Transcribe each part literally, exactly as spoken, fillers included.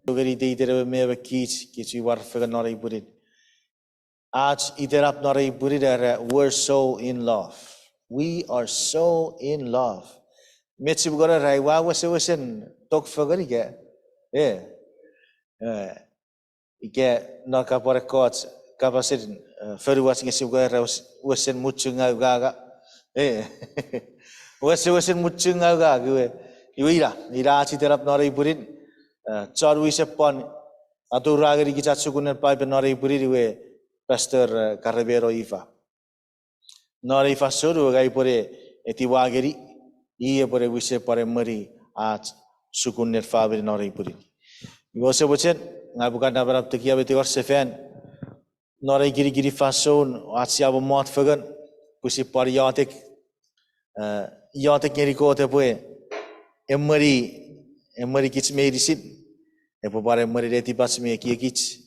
Ngeni iteiten ewe me ewe kich, kich mi war fengen non ei pwinin. Ach itenap non ei pwinin era, we're so in love. We are so in love. Met sipwe kon era, ua wesewesen tok fengen ika, e, e, ika non kapwan ekkoch kapasen, e, fonuach nge sipwe kon era wes-, wesen muchungau kaka. E, wesewesen muchungau kaka, iwe, iwe ina, ina ach itenap non ei pwinin. E, chon wisen pwan atura ngeni kich ach sukunen Paipen non ei pwinin iwe Pastor, e, Karemeno Ifa. Non ei fansoun iwe ngang upwene etiwa ngeni, i epwene wisen pwan emweni ach sukunen famini non ei pwinin. Iwe ose mochen, ngang upwe kan napanap tekia me tingor sefan non ei kinikinin fansoun, ach sia mommot fengen, pwisin pwan iotek, e, iotek ngeni Kot epwe emweni, emweni kich meinisin, epwe pwan emweni netipach me ekiekich,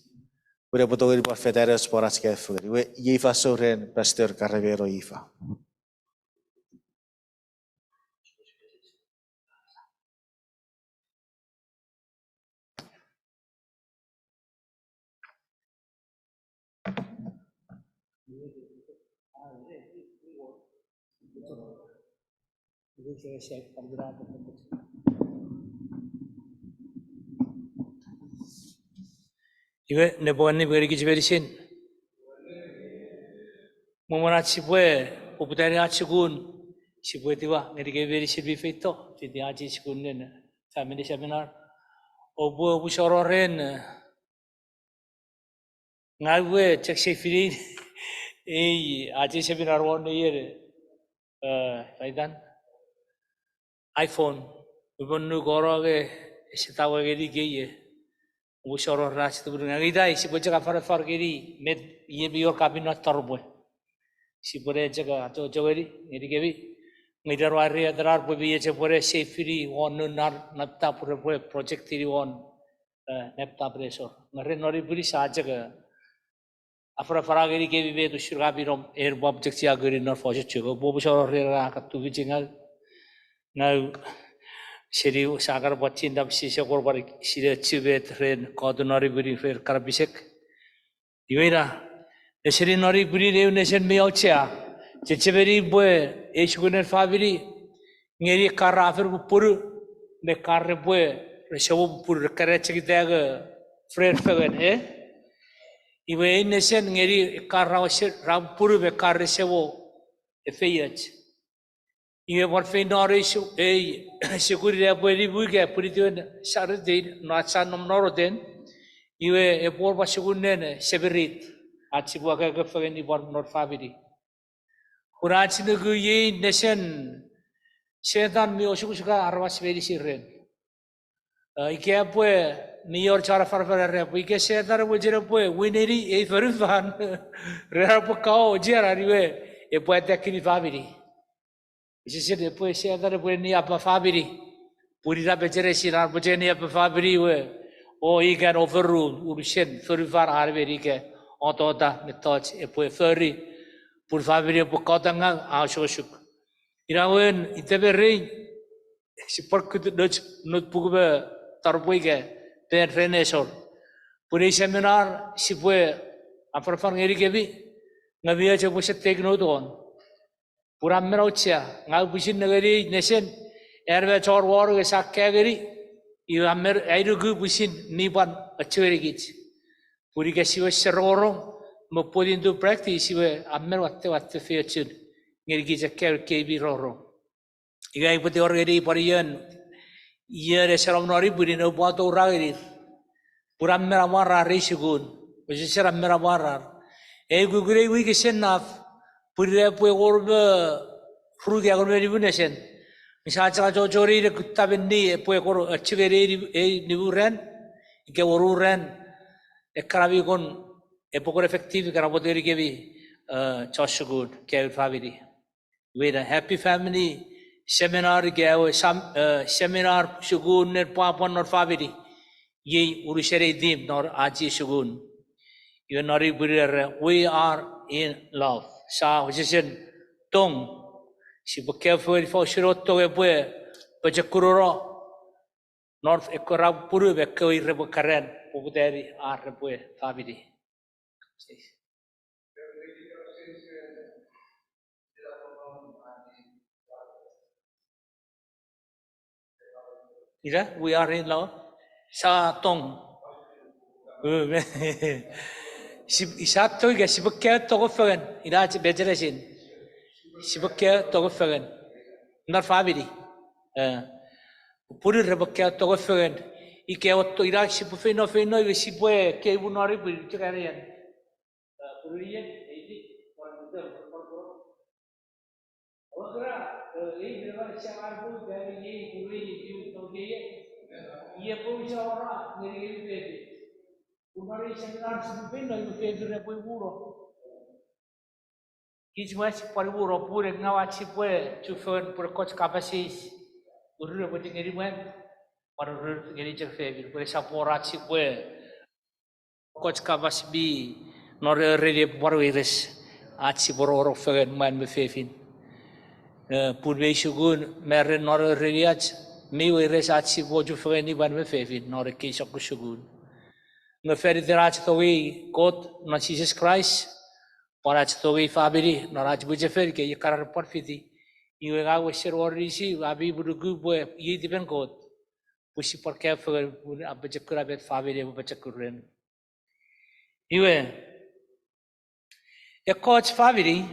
pwe epwe tongeni pwan fetanoch pwan ach kaeo fengen. Iwe iei fansoun ren Pastor Karemeno Ifa. Iwe, nepwongeni ngenikich meinisin. Mwen ach sipwe poputani ach sukun, sipwe etiwa ngenikemi meinisin mi feito fiti ach ei sukunen family seminar. Oupwe, oupwe soro ren, e, ngang upwe chok sefini ei ach ei seminar won ei, e, itan iPhone. Upwe nuku oro nge ese tawe ngeni kei ie. Oupwe soro ren ach tupun ngang itai, sipwe chok afanafan ngeni met iei mi wor kapin non toropwe. Sipwe ne chok achocho ngeni, ngenikemi. Nge ina ua ereni etenar pwe mi och epwene sefini won non laptop repwe project-ini won, e, laptop nesor. Nge ren non ei pwinin sia chok, e, afanafana ngenikemi met usun kapin om en pwan chok sia kuni non fosun chok. Oupwe, oupwe soro ren a kan tufichin ngau. Ngau seni sa kan pwan chin nap sise kon pwan sinechi met ren Kot non ei pwinin ren kan pisek. Iwe ina, nesen non ei pwinin eu nesen mi auchea. Chechemeni pwe ei sukunen famini ngeni ekkana fen pupunu me ekkana repwe rese mo pupunu, ekkana chok ita nge fren fengen, e? Iwe ei nesen ngeni ekkana ra pupunu me ekkana rese mo efeioch. Iwe pwan feino ei su-, ei sukun ina epwe nimu ika pwinitiwen Saturday, no ach sa nom non Oten, iwe epwe wor pwan sukunen semirit, ach sipwe akaka fengen pwan non famini. Pun ach nuku iei nesen Setan mi osukosuka aramas meinisin ren. E, ika pwe mi wor chon afanafan era pwe ika Setan epwe chok epwe wineni ei fonufan, ren an epwe kaeo chienan iwe epwe attack-ini famini. Ese sinei pwe Setan epwe niapa famini. Pun ina pecheresin an epwe chok niapa famini iwe, o i kan overrule unusen fonufan an emon ika otota mettoch epwe fori, pun famini epwe kautangau a osukosuk. Ina wewen itemerei, sipwe kut noch notebook me toropwe ika pen ren nesor. Pun ei seminar sipwe afanafan ngenikemi, nge mi och epwe se take note won. Pun a men auchea, ngang pwisin nengeni nesen, an me chon wor nge sa kaeo ngeni, iwe a men, ai nuku pwisin mi pwan achocho ngenikich. Pun ika sipwe ese rongorong me put into practice, iwe a men watte watte feiochun ngenikich ekkewe kei mi rongorong. Ika upwe tingor ngeni pwan ion, ion ese nom non ei pwinin oupwe atoura ngenir. Pun a men amwarar ei sukun, wesesen a men amwarar. Ei kukkun ei wik ese naf, pun ina epwe wor me ru ika engon me nimu nesen. Nge sa chok achocho ngeni ne kutta menni epwe kon achok ngeni ei nimu ran, ika wonu ran, ekkana mi kon, epwe kon effective, ekkana pwot ngenikemi, e, chon sukun, kaeun famini. Iwe ina happy family seminar ika ewe sam-, e, seminar sukunen pwapwan non famini. Iei unusen ei theme non ach ei sukun. Iwe non ei pwinin era, we are in love. Sa wesesen tong. Sipwe kaeo fengen ifa usun ewe tong epwe pochokununo. non ekkewe ra pupunu me ekkewe ir repwe keran poputani ar repwe famini. Ina, we are in love. Sa tong. Sip-, isa tong ika sipwe kaeo tong fengen. Ina ach mecheresin. Sipwe kaeo tong fengen. Non famini. Eh, pupunu repwe kaeo tong fengen. Ika otto ina sipwe feino feino, iwe sipwe kei munori pwe ina chok arian. Eh, pupunu iei, eiti, pwan mutem, pwan pwan. Okra, eh, ei mera sia arpu, bami iei, pupunu iei, iei, tong iei. Iei pwe sia ora, ngeni ngeni pepe. Pupunu iei sia mera sipwe feino, iwe fefe repwe muro. Kich mwan sipwe pwan muro pun ngaw ach sipwe chufengen pun ekkoch kapas eis. Urure pwe chok ngeni mwan, pwan urure ngeni chok fefin. Pwe esap wor ach sipwe ekkoch kapas mi nore ereni epwe pwan weires ach sipwe rongorong fengen mwan me fefin. Eh, pun mei sukun, meren nore ereni ach, mi weires ach sipwe chufengeni mwan me fefin nore kei sokkun sukun. Nge fan iten ach tongei Kot non Jises Kraist, pwan ach tongei famini non ach mwichefen ika iekana repwe pwan fiti. Iwe ngang wesen wor inisi, ami punuku pwe iei tipen Kot. Pwe sipwe pwan kaeo fengen pun a pochokun a met famini epwe pochokun ren. Iwe, ekkoch famini,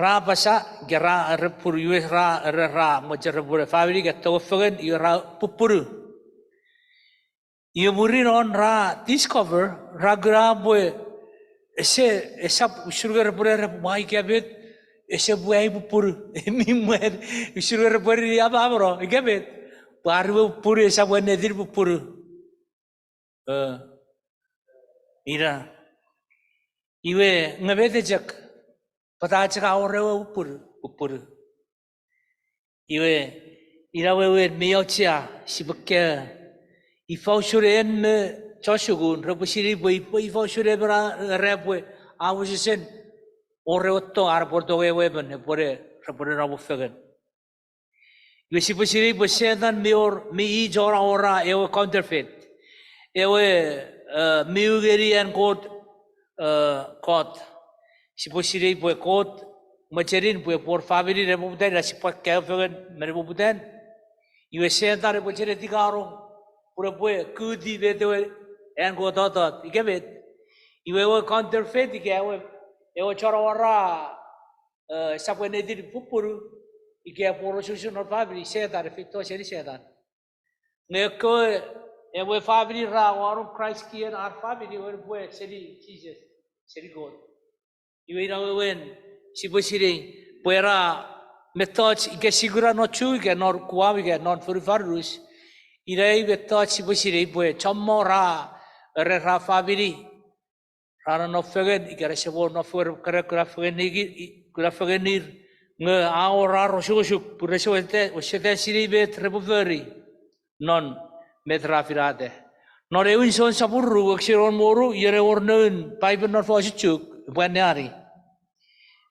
ra apasa, ika ra ere pupunu, iwe ra ere ra mochen repwe famini ika tong fengen, iwe ra pupunu. Iwe mwirin non ra discover, ra kuna pwe ese, esap usun nge repwe ere pwe mwa ika met, ese pwe ai pupunu, mi mwan, usun nge repwe ere ni amamano, ika met, pwe ar we pupunu esap ennetin pupunu. Eh, ina. Iwe nge met chok, pwata chok a wor ewe pupunu, pupunu. Iwe, ina wewen mi auchea, sipwe kaeo. Ifa usun en me chon sukun, repwe sinei pwe ifa, ifa usun emon a, era pwe, a wesewesen, wor ewe tong, ar repwe tongei ewe emon, epwe, repwe nonnom fengen. Iwe sipwe sinei pwe Setan mi wor, mi i chon awora ewe counterfeit. Ewe, eh, mi u ngeni an Kot, eh, Kot. Sipwe sinei pwe Kot mochenin pwe epwe wor famini nepoputan, ina sipwe kaeo fengen me nepoputan. Iwe Setan epwe chene tikanong, pun epwe kuti met ewe an Kot totot, ika met. Iwe ewe counterfeit, ika ewe, ewe chon awora, eh, esap ennetin pupunu, ika epwe wor osukosuk non famini, Setan, e feito seni Setan. Nge ekkewe, ewe famini ra wanong Kraist kien ar famini, ewe pwe seni Jises, seni Kot. Iwe ina wewen, sipwe sinei, pwe ra mettoch ika sia kuna non Chuuk ika non Guam ika non fonufan unus, ina ei mettoch sipwe sinei pwe chommong ra, ere ra famini, ra nonnom fengen, ika rese mo nonnom fengen, kere kuna fengen ir, nge a wor ar osukosuk, pun rese wesewesen sinei met repwe fori non met ra finata. Non Ewin Jon sopun ru wokisin engon me wonu, iei wor noun Paipen non fosun Chuuk, pwan anneani.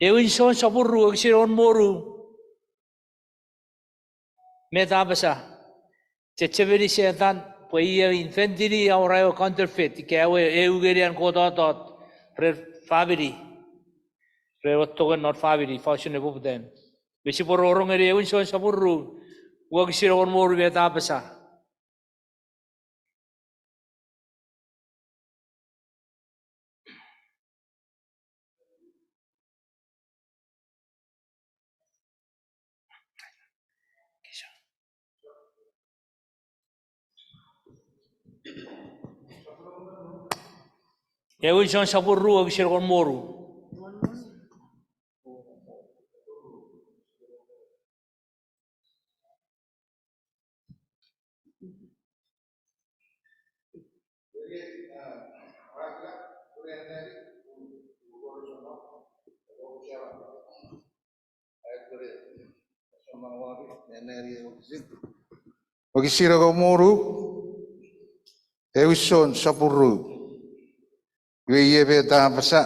Ewin Jon sopun ru wokisin engon me wonu, met a apasa? Chechemeni Setan, pwe i ewe inventini, awora ewe counterfeit, ika ewe eu ngeni an Kot totot, ren famini, ren ewe tongen non famini, ifa usun nepoputan. Iwe sipwe rongorong ngeni Ewin Jon sopun ru, wokisin engon me wonu, met a apasa? Ewin Jon sopun ru wokisin engon me wonu. Wokisin engon me wonu, Ewin Jon sopun ru. Iwe iei met a apasa: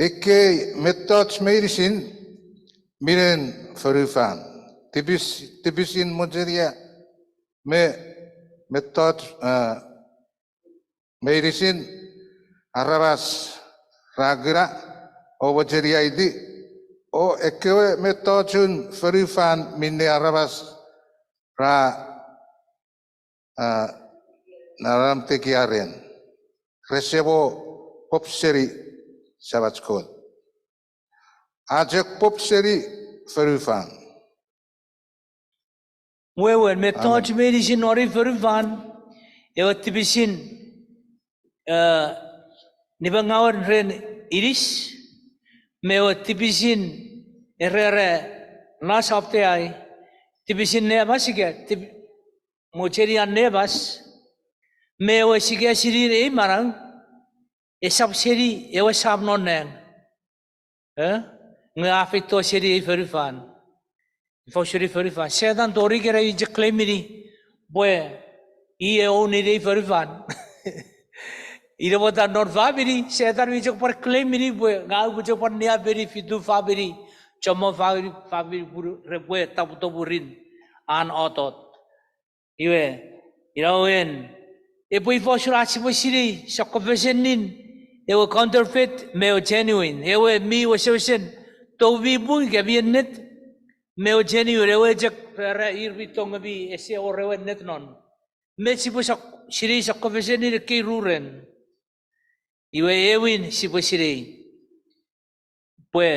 Ekkei mettoch meinisin minen fonufan, tipis, tipisin mochenia, me mettoch, eh, meinisin aramas ra kuna o mocheniaiti, o ekkewe mettochun fonufan minne aramas ra, ah, naram tekia ren, rese mo pop seni Samach Kot. A chok pop seni fonufan. Wewen, mettoch meinisin non ei fonufan, ewe tipisin, eh, nimengawen ren inis, me ewe tipisin erere nas of the eye, tipisin nemas ika, tip-, mochenian nemas, me ewe sikesin ei manau, esap seni ewe Sam non nang. Eh? Nge a feito seni ei fonufan. Ifa usun ei fonufan? Setan tori ikenai mi chok claimini pwe i e own-ini ei fonufan. Ina pwata non famini, Setan mi chok pwan claimini pwe ngang upwe chok pwan niapeni fitu famini, chommong famini, famini pun repwe taputopurin an otot. Iwe, ina wewen, epwe ifa usun ach sipwe sinei sokkofesenin ewe counterfeit me ewe genuine, ewe mi wesewesen tou mi pung ika mi ennet, me ewe genuine, ewe chok ra ir mi tong mi ese wor ewe ennet non. Met sipwe sok-, sinei sokkofesenin ekkei ru ren? Iwe ewin sipwe sinei pwe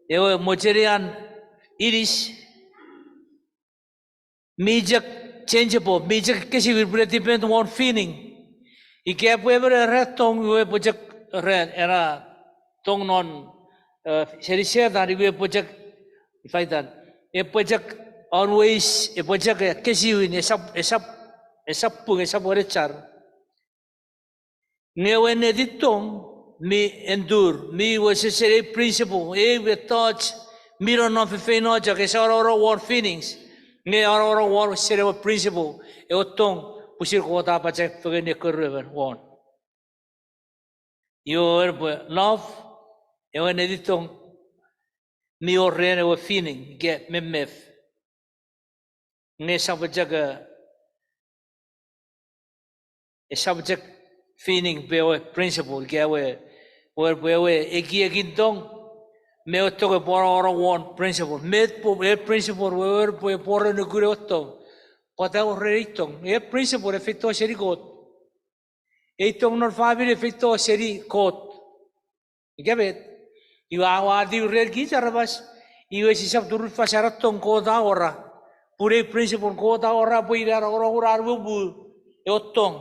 ewe mochenian inis mi chok changeable, mi chok ekkesiwin pun e depend won feeling. Ika epwe emon era tong, iwe epwe chok ren, era tong non, eh, seni Setan, iwe epwe chok, ifa itan, epwe chok always, epwe chok ekkesiwin, esap, esap, esap pung, esap wenechar. Nge ewe ennetin tong mi endure, mi wesewesen ei principle, ei mettoch mi nonnom feinfeino chok, ese anongonong won feelings, nge anongonong won seni ewe principle, ewe tong, pwisin Kot a apacha fengen ne koruemen won. Iwe pwe love, ewe ennetin tong, mi wor ren ewe feeling, ika memef. Nge esap chok, eh, esap chok feeling pwe ewe principle, ika ewe, wewen pwe ewe ekiekin tong, me ewe tong epwe anongonong won principle. Met pwe ewe principle, wewen pwe epwe wor nukun ewe tong. Kot a wor ren ei tong. Ewe principle e feito seni Kot. Ei tong non famini e feito seni Kot. Ika met, iwe a watiw ren kich aramas, iwe sisap turufaseno tong Kot a awora. Pun ei principle Kot a awora pwe ina nongonongun an we mu, ewe tong.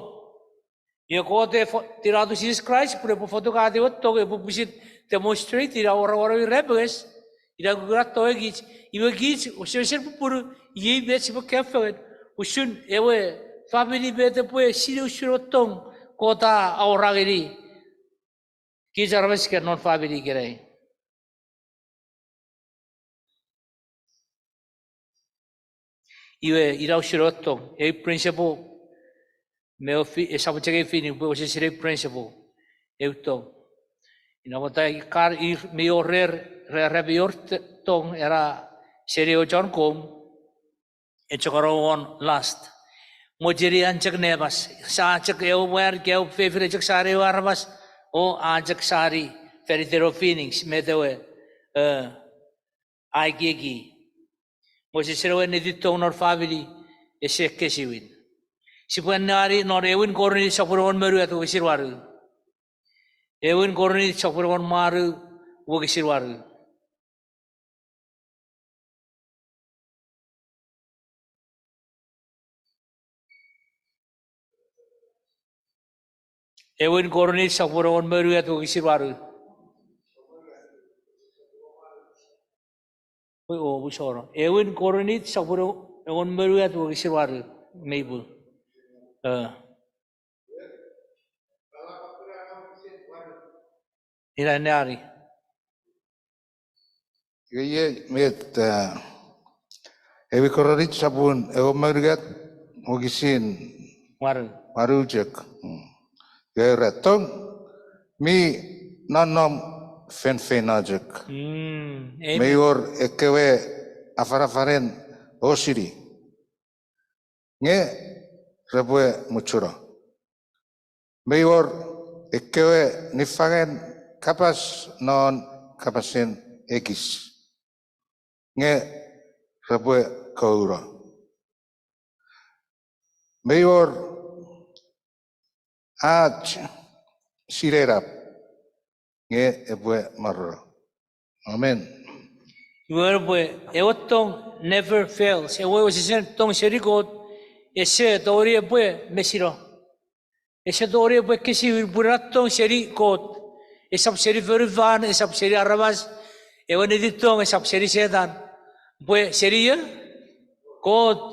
Iwe Kot e fo-, tinato Jises Kraist, pun epwe fotukata ewe tong, epwe pwisin demonstrate, ina awora won ewe irapenges, ina kukkun a tongei kich, iwe kich, wesewesen pupunu, iei met sipwe kaeo fengen, usun ewe famini met epwe sinei usun ewe tong Kot a awora ngeni kich aramas ika non famini ikenai. Iwe, ina usun ewe tong, ei principle, me ewe fi-, esap chok ei feeling, pwe wesewesen ei principle, ewe tong. Ina pwata kar ir mi wor rer, ra, ra mi wor t-, tong, era seni ewe chon koum, e chok anongonong won lust. Mochenian chok nemas, sa chok ewe mwan, ika ewe fefin e chok sani ewe aramas, o a chok sani fan iten ewe feelings, met ewe, eh, a ekieki. Wesewesen ewe ennetin tong non famini, ese ekkesiwin. Sipwe anneani non Ewin Korint sopun engon me unungat wokisin wanu. Ewin Korint sopun engon me wanu wokisin wanu. Ewin Korint sopun engon me unungat wokisin wanu. Oi, o, wisoro. Ewin Korint sopun engon me unungat wokisin wanu. Meipu. Eh. Ina anneani. Iei met, eh, Ewin Korint sopun engon me unungat wokisin wanu. Wanu chok. Mm. Iwe era tong mi nonnom feinfeino chok. Mm, amen. Mei wor ekkewe afanafanen osini. nge repwe muchuno. Mei wor ekkewe niffangen kapas non kapasen ekis, nge repwe kouno. Mei wor ach sinenap, nge epwe maruno. Amen. Iwe pwe ewe tong never fails. Ewe wesewesen tong seni Kot, ese tongeni epwe mesino. Ese tongeni epwe kesiwin pun ena tong seni Kot. Esap seni fonufan, esap seni aramas. Ewe neti tong esap seni Setan. Pwe seni ie? Kot.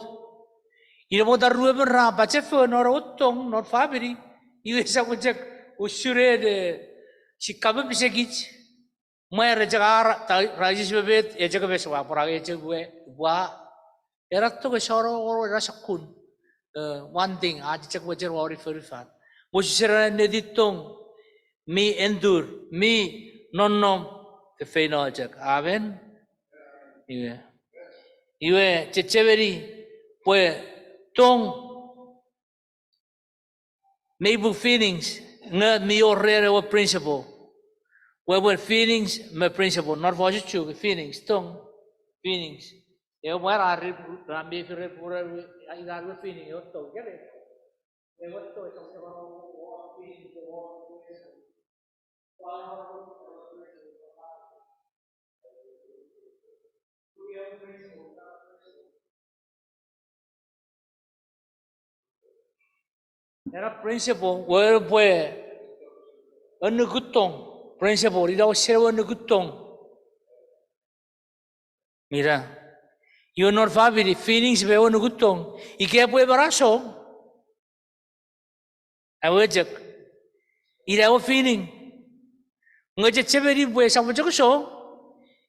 Ina pwata ruemon ra pachefo non ewe tong non famini. Iwe esap chok usun en, eh, sikame pisekich. Mwer e chok ar, ta, ra Jises me met, e chok emes ua, pwarake e chok we, ua. Era tong ese wor, wor, era sokkun. Eh, one thing, a chok mochen wori fonufan. Wesewesen ena neti tong, mi endure, mi nonnom, fefeino chok. Amen. Iwe. Iwe, chechemeni, pwe tong, mei pwe feelings, nge mi wor ren ewe principle. Wewen feelings me principle. Non fosun Chuuk, feelings, tong, feelings. Ewe mwan a ri, ra mi fere pure, ina ewe feeling, ewe tong, kere. Ewe tong, ewe feeling, ewe feeling. Ena principle, wewen pwe annukun tong, principle, ina wesewesen ewe annukun tong. Mira. Iwe non famini, feelings me ewe annukun tong. Ika epwe emon a song, ewe chok. Ina ewe feeling. Nge chechemeni pwe esap chok song.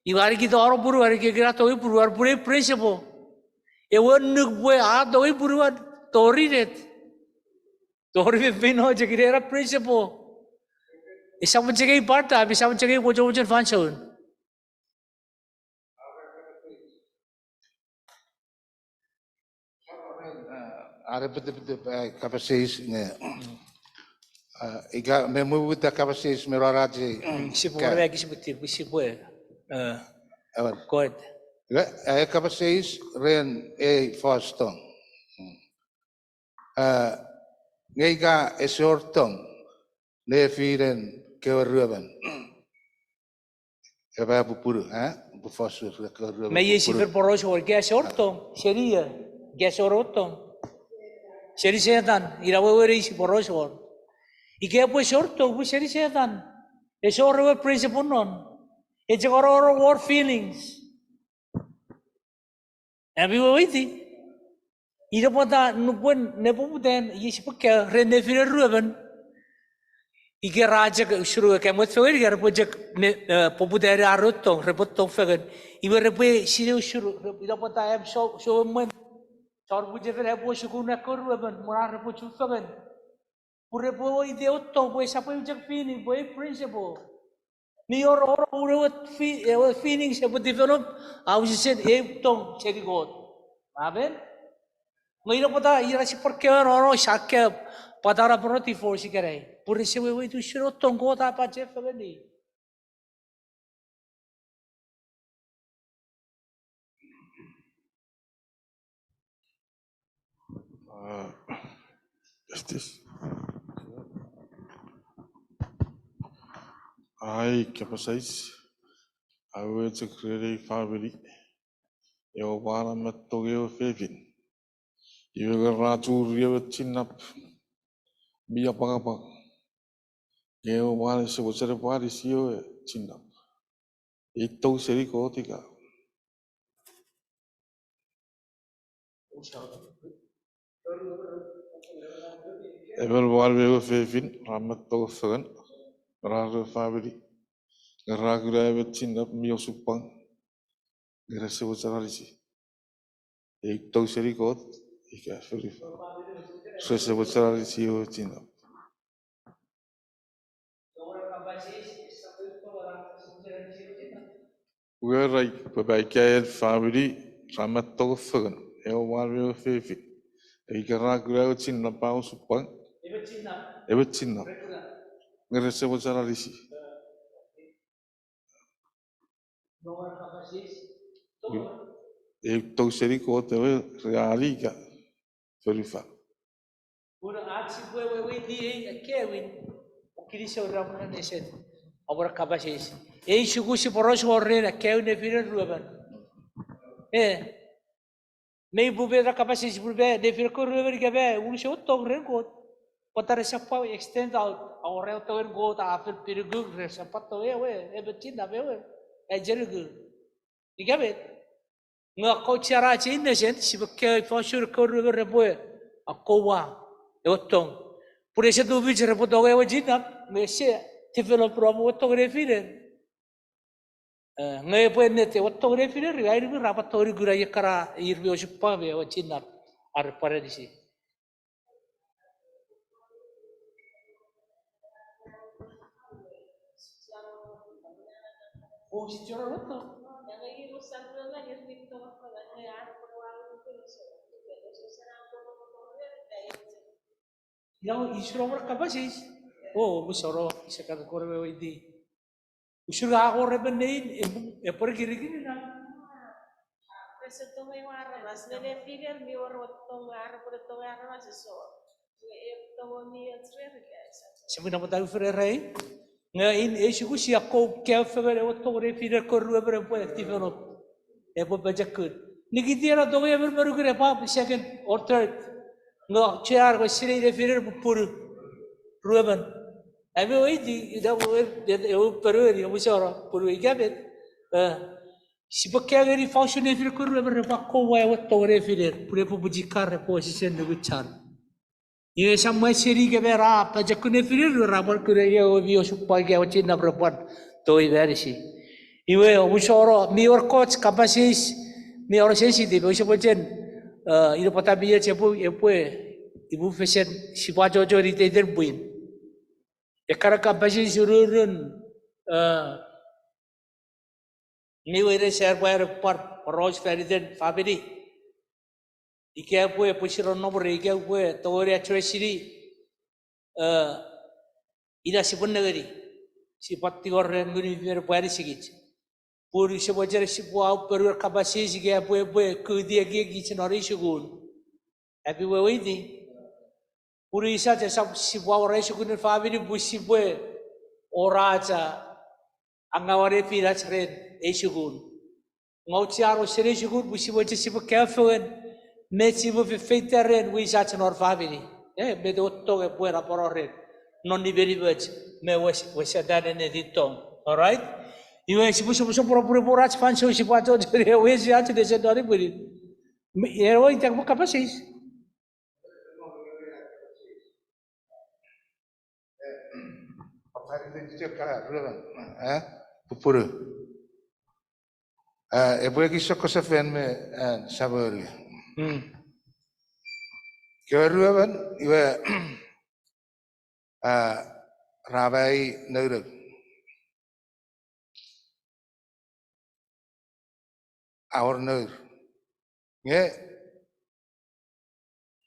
Iwe a nikitano punuan, a nikitano punuan, pun ei principle. Ewe annuk pwe a tongei punuan, tori net. Tori fefeino chok, ina ena principle. Esap chok ei part-time, esap chok ei mochomochen fansoun. Are pete, pete, eh, kapas eis nge, eh, ika me mumuta kapas eis me rarache. Mm, sipwe ka- wara ki sipwe tip, sipwe, eh, Ewan. Go ahead. Ika, eh, kapas eis ren ei fos tong. Mm. Eh, nge ika ese wor tong, nefinen kewe ruemon. Epwe pupunu, eh? Pwe fos ren kewe ruemon. Me iei pupunu. Sipwe poraus won, ika ese wor tong, seni ia, ika ese wor tong. Seni Setan, ina wewen ei sipwe poraus won. Ika epwe ese wor tong, pwe seni Setan. Ese wor ewe principle non. Ese wor, wor, wor feelings. Ami weweiti. Ina pwata nupwen nepoputan, iei sipwe kaeo ren nefinen ruemon. Ika ra chok usun ewe ka mwet fengen, ika repwe chok ne, eh, poputani ar tong, repwe tong fengen. Iwe repwe sinei usun, re-, ina pwata am so, so emwen. Chon mwichefen epwe sukun ekkewe ruemon, mwen ar repwe chufengen. Pwe repwe weweiti ewe tong, pwe esap ew chok feeling, pwe ei principle. Mi wor, wor, wor ewe fe-, ewe feelings epwe develop, a wesewesen ew tong seni Kot. Amen? Nge ina pwata, ina sipwe kaeo, no, no, sa kaeo, pwata ra pworo divorce ikenai. Pwe rese weweiti usun ewe tong Kot a pachefengeni. Ah, is this? Ai, kapas eis. Awewe chok ren ei famini. Ewe mwan a me tong ewe fefin. Iwe nge ra churi ewe chinnap mi apwangapwang. Nge ewe mwan ese mochen epwe anisi ewe chinnap. Ei tong seni Kot ika? Emon mwan me ewe fefin ra me tong fengen, ra ren famini. Nge ra kuna emon chinnap mi osupwang. Nge rese mochen anisi. Ei tong seni Kot, ika fonufan. Rese mochen anisi ewe chinnap. Iwe ra, pwe ika en famini ra me tong fengen, ewe mwan me ewe fefin. Ika ra kuna ewe chinnap a osupwang. Ewe chinnap. Nge rese mochen anisi. Ei tong seni Kot ewe ra ani ika fonufan. Pun ach sipwe weweiti ei akkaewin, kinisou ren nesen, aupwe kapas eis. Ei sukusi poraus wor ren akkaewin nefinen ruemon. E, mei pwe ra kapas eis pwe nefinen kewe ruemon ika me unusen ewe tong ren Kot. Pwata resap extend out, a wor ewe tongen Kot a fen pinukuk, resap tongei ewe, emon chinnap ewe, a jenuku. Ika met, nge akkautiarach ei nesen, sipwe kaeo ifa usun ekkewe ruemon repwe akkowa ewe tong. Pun ese tufich repwe tongei ewe chinnap, nge ese develop ren ewe tong nefiner. E, nge epwe ennet ewe tong nefiner, iwe airimi ra pwan tongeni kuna ekkana ir mi osupwang me ewe chinnap, are pwan anisi. O, si choro ewe tong. Ina, isi ro wor kapas eis. O, musoro, ise kan kore weweiti. Usun a wor emon nein, epwe, epwe kirikin ina. Rese tongei ewe aramas, nge nefiner mi wor ewe tong are epwe tongei aramas, eso. Nge ewe tong mi och rer ika esap. Sipwe namot au fere rei. Nge in ei sukusi a akkom kaeo fengen ewe tong nefiner ekkewe ruemon epwe develop. Epwe pochokun. Nikiti ena tongei emon me nukun epwe second or third. Nge chiar we sinei nefiner pupunu. Ruemon. Ami weweiti, ina we, ewe ponueni, omusano, pun ika met. E, sipwe kaeo ngeni ifa usun nefiner ekkewe ruemon repwe akkowa ewe tong nefiner, pun epwe pwichikar, epwe wesewesen nukuchar. Iwe sa mwen seni ika me ra pochokun nefiner, ra pwan kuna ewe mi osupwang ika ewe chinnap repwe pwan tongei me anisi. Iwe, omusano, mi wor ekkoch kapas eis, mi wor sensitive, use mochen, e, ina pwata mi och epwe, epwe, imu fesen, sipwe achocho iteiten pwin. Ekkana kapas eis ururun, e, mi weires ar pwe ar pwan poraus fan iten famini. Ika epwe, epwe siro nomore, ika epwe tongeni address-ini, e, ina sipwe nengeni. Sipwe tingor ren Ngun mi Fel epwe anisikich. Pun use mochen sipwe au ponuer kapas eis ika epwe, epwe kuti ekiekich non ei sukun. Ami weweiti. Pun isach esap sipwe awora ei sukunen famini pwe sipwe wor ach angawa nefinach ren ei sukun. Nge auchean wesen ei sukun pwe sipwe chok sipwe kaeo fengen met sipwe fefeita ren wisach non famini. E, met ewe tong epwe napano ren non nimenimoch me wes-, wesetan ennetin tong. All right? Iwe sipwe soposopono pun epwe wor ach fansoun sipwe achocho ne wesi ach nesen non ei pwinin. Ewe ita pwe kapas eis. Pupunu. E, epwe ekis sokkosefan me, e, Samuel. Kewe ruemon, iwe, a, ra mai nounou. A wor nour. Nge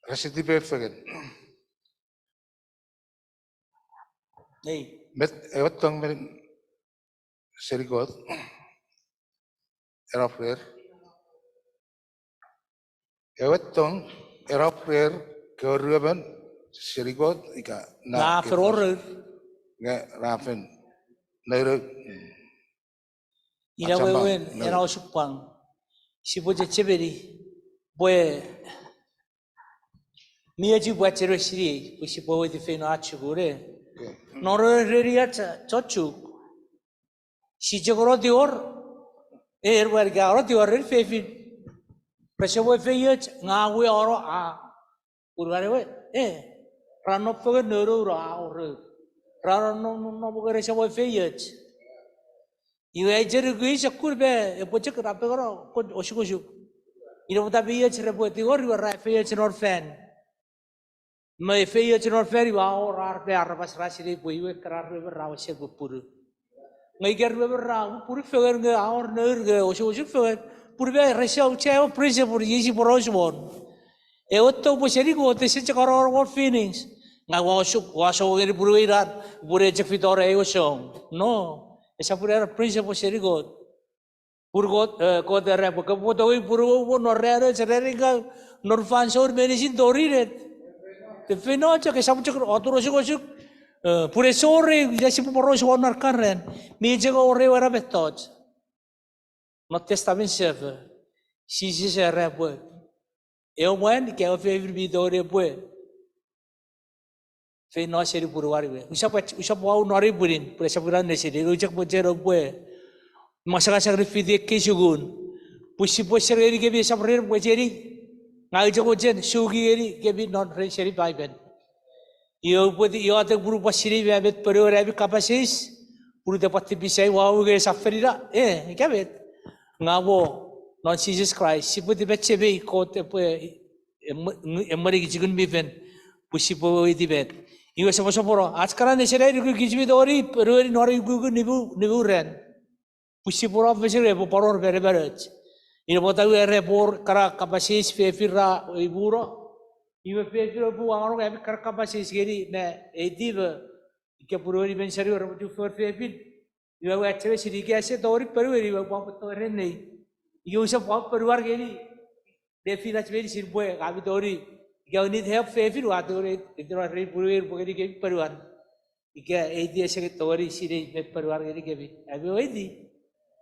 rese tipeeu fengen. Met ewe tong me seni Kot, era rer. Ewe tong, era rer, kewe ruemon seni Kot ika na, na fen wor rer. Nge ra fen nounou. Ina wewen, ena osupwang. Sipwe chechemeni pwe mi och pwe ach sipwe sinei pwe sipwe weweiti feino ach sukun. Non ren ach chon Chuuk, si chok no tingor, e, erwan ka no tingor ren fefin. Rese mwo feioch, nge a we ono a Pun are we, e, ra nom fengen nounou ra wor. Ra nom, nom, nom, rese mwo feioch. Iwe ai chok nuku ei sokkun me epwe chok ra pengeno kon osukosuk. Ina pwata feioch repwe tingor iwe ra feioch non fan. Me feioch non fan iwe a wor ar me aramas ra sinei pwe iwe ekkana ruemon ra wesen pupunu. Nge ika ruemon ra pupunu fengen nge a wor nour nge osukosuk fengen. Pun me rese auchea ewe principle, iei sipwe poraus won. Ewe tong pwe seni Kot ese chok anongonong won feelings. Ngang ua osuk, ua song ngeni punuei ran, pun en chok fiti tori ewe song. No. Esap ina ena principle seni Kot. Pun Kot, eh, Kot era pwe kopwe tongei punuom non ran och, ranin kaeo, non fansoun meinisin tori ennet. Fefeino chok, esap chok otun osukosuk. Eh, pun ese wor, ina sipwe poraus won non ena ran. Mi chok wor ewe ena mettoch. Non Testamen Sefo, Jises era pwe ewe mwan ika ewe fefin mi tongeni epwe feino seni punuan we. Usap, usap wau non ei pwinin, pwe esap ina nesini, ua chok mochen pwe masangasang ne fiti ekkei sukun. Pwe sipwe ser ngeni kemi esap ren pwe seni, ngang ua chok mochen suki ngeni kemi non ren seni Paipen. Iwe upwe iotek pun upwe sinei met ponuen ami kapas eis, pun ita pwan tipis ai wau nge esap fen ina, e, ika met. Ngang mo, non Jises Kraist, sipwe tipachem ngeni Kot epwe, emw-, emwenikich Ngun mi Fel, pwe sipwe weweiti met. Iwe soposopono, ach kana nesen ai nuku kich mi tongeni ponueni non ukukun nimu, nimu ran. Pwe sipwe no fesen epwe pwan wor menemenoch. Ina pwata we era pwe wor kana kapas eis fefin ra imuno. Iwe fefin oupwe anongonong ami kana kapas eis ngeni me eiti me ika ponueni men seni we repwe chufengen fefin. Iwe we acheme seni ika ese tongeni ponueni we pwan pwe tongeni nei. Ika usap pwan ponuan ngeni nefinach meinisin pwe ami tongeni, ika need help fefin, ua tongeni, ika ua rei ponueni pwe ngeni kemi ponuan. Ika eiti ese tongeni sinei met ponuan ngeni kemi. Ami weweiti.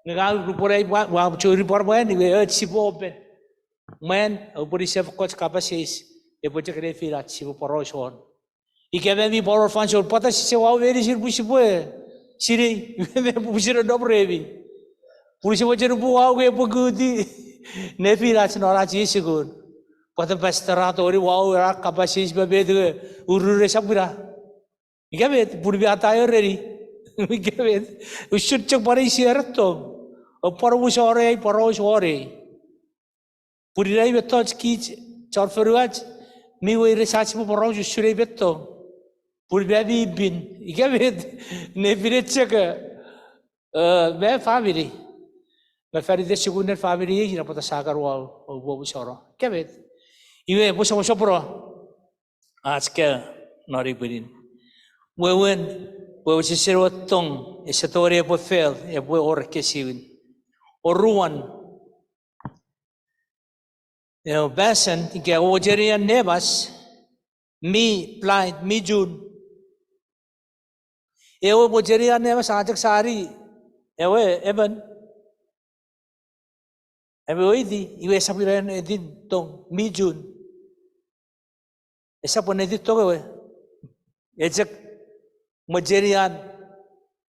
Nge ngang nupwen ai pwa, ua churi pwan mwan, iwe och sipwe open. Mwan, oupwe nisef ekkoch kapas eis, epwe chok nefinach sipwe poraus won. Ika ami mi pwan wor fansoun, pwata sise wau meinisin pwe sipwe sinei, me pwisin nom remi. Pun sipwe cheni pwe wau nge epwe kuti nefinach non ach ei sukun. Pwata pastor a tongeni wau ena kapas eis me met nge urure esap ina. Ika met, pun mi ataei reni. Ika met, usun chok pwan eisi ena tong. Oupwe pwan omusano ai poraus won ei. Pun ina ei mettoch kich chon fonuach, mi weires ach sipwe poraus usun ei mettoch. Pun mi, mi pin. Ika met, nefinen chok, e, me famini. Me fan iten sukunen famini ei, ina pwata sa kan wau, oupwe omusano. Ika met. Iwe, pwe soposopono. Ach kaeo non ei pwinin. Wewen, pwe wesewesen ewe tong, ese tongeni epwe fail, epwe wor ekkesiwin. Oruan, ewe passion, ika ewe mochenian nemas, mi blind, mi chun. Ewe mochenian nemas a chok sani ewe emon, ewe weiti, iwe esap ina ennetin tong, mi chun. Esap ennetin tong ewe, e chok mochenian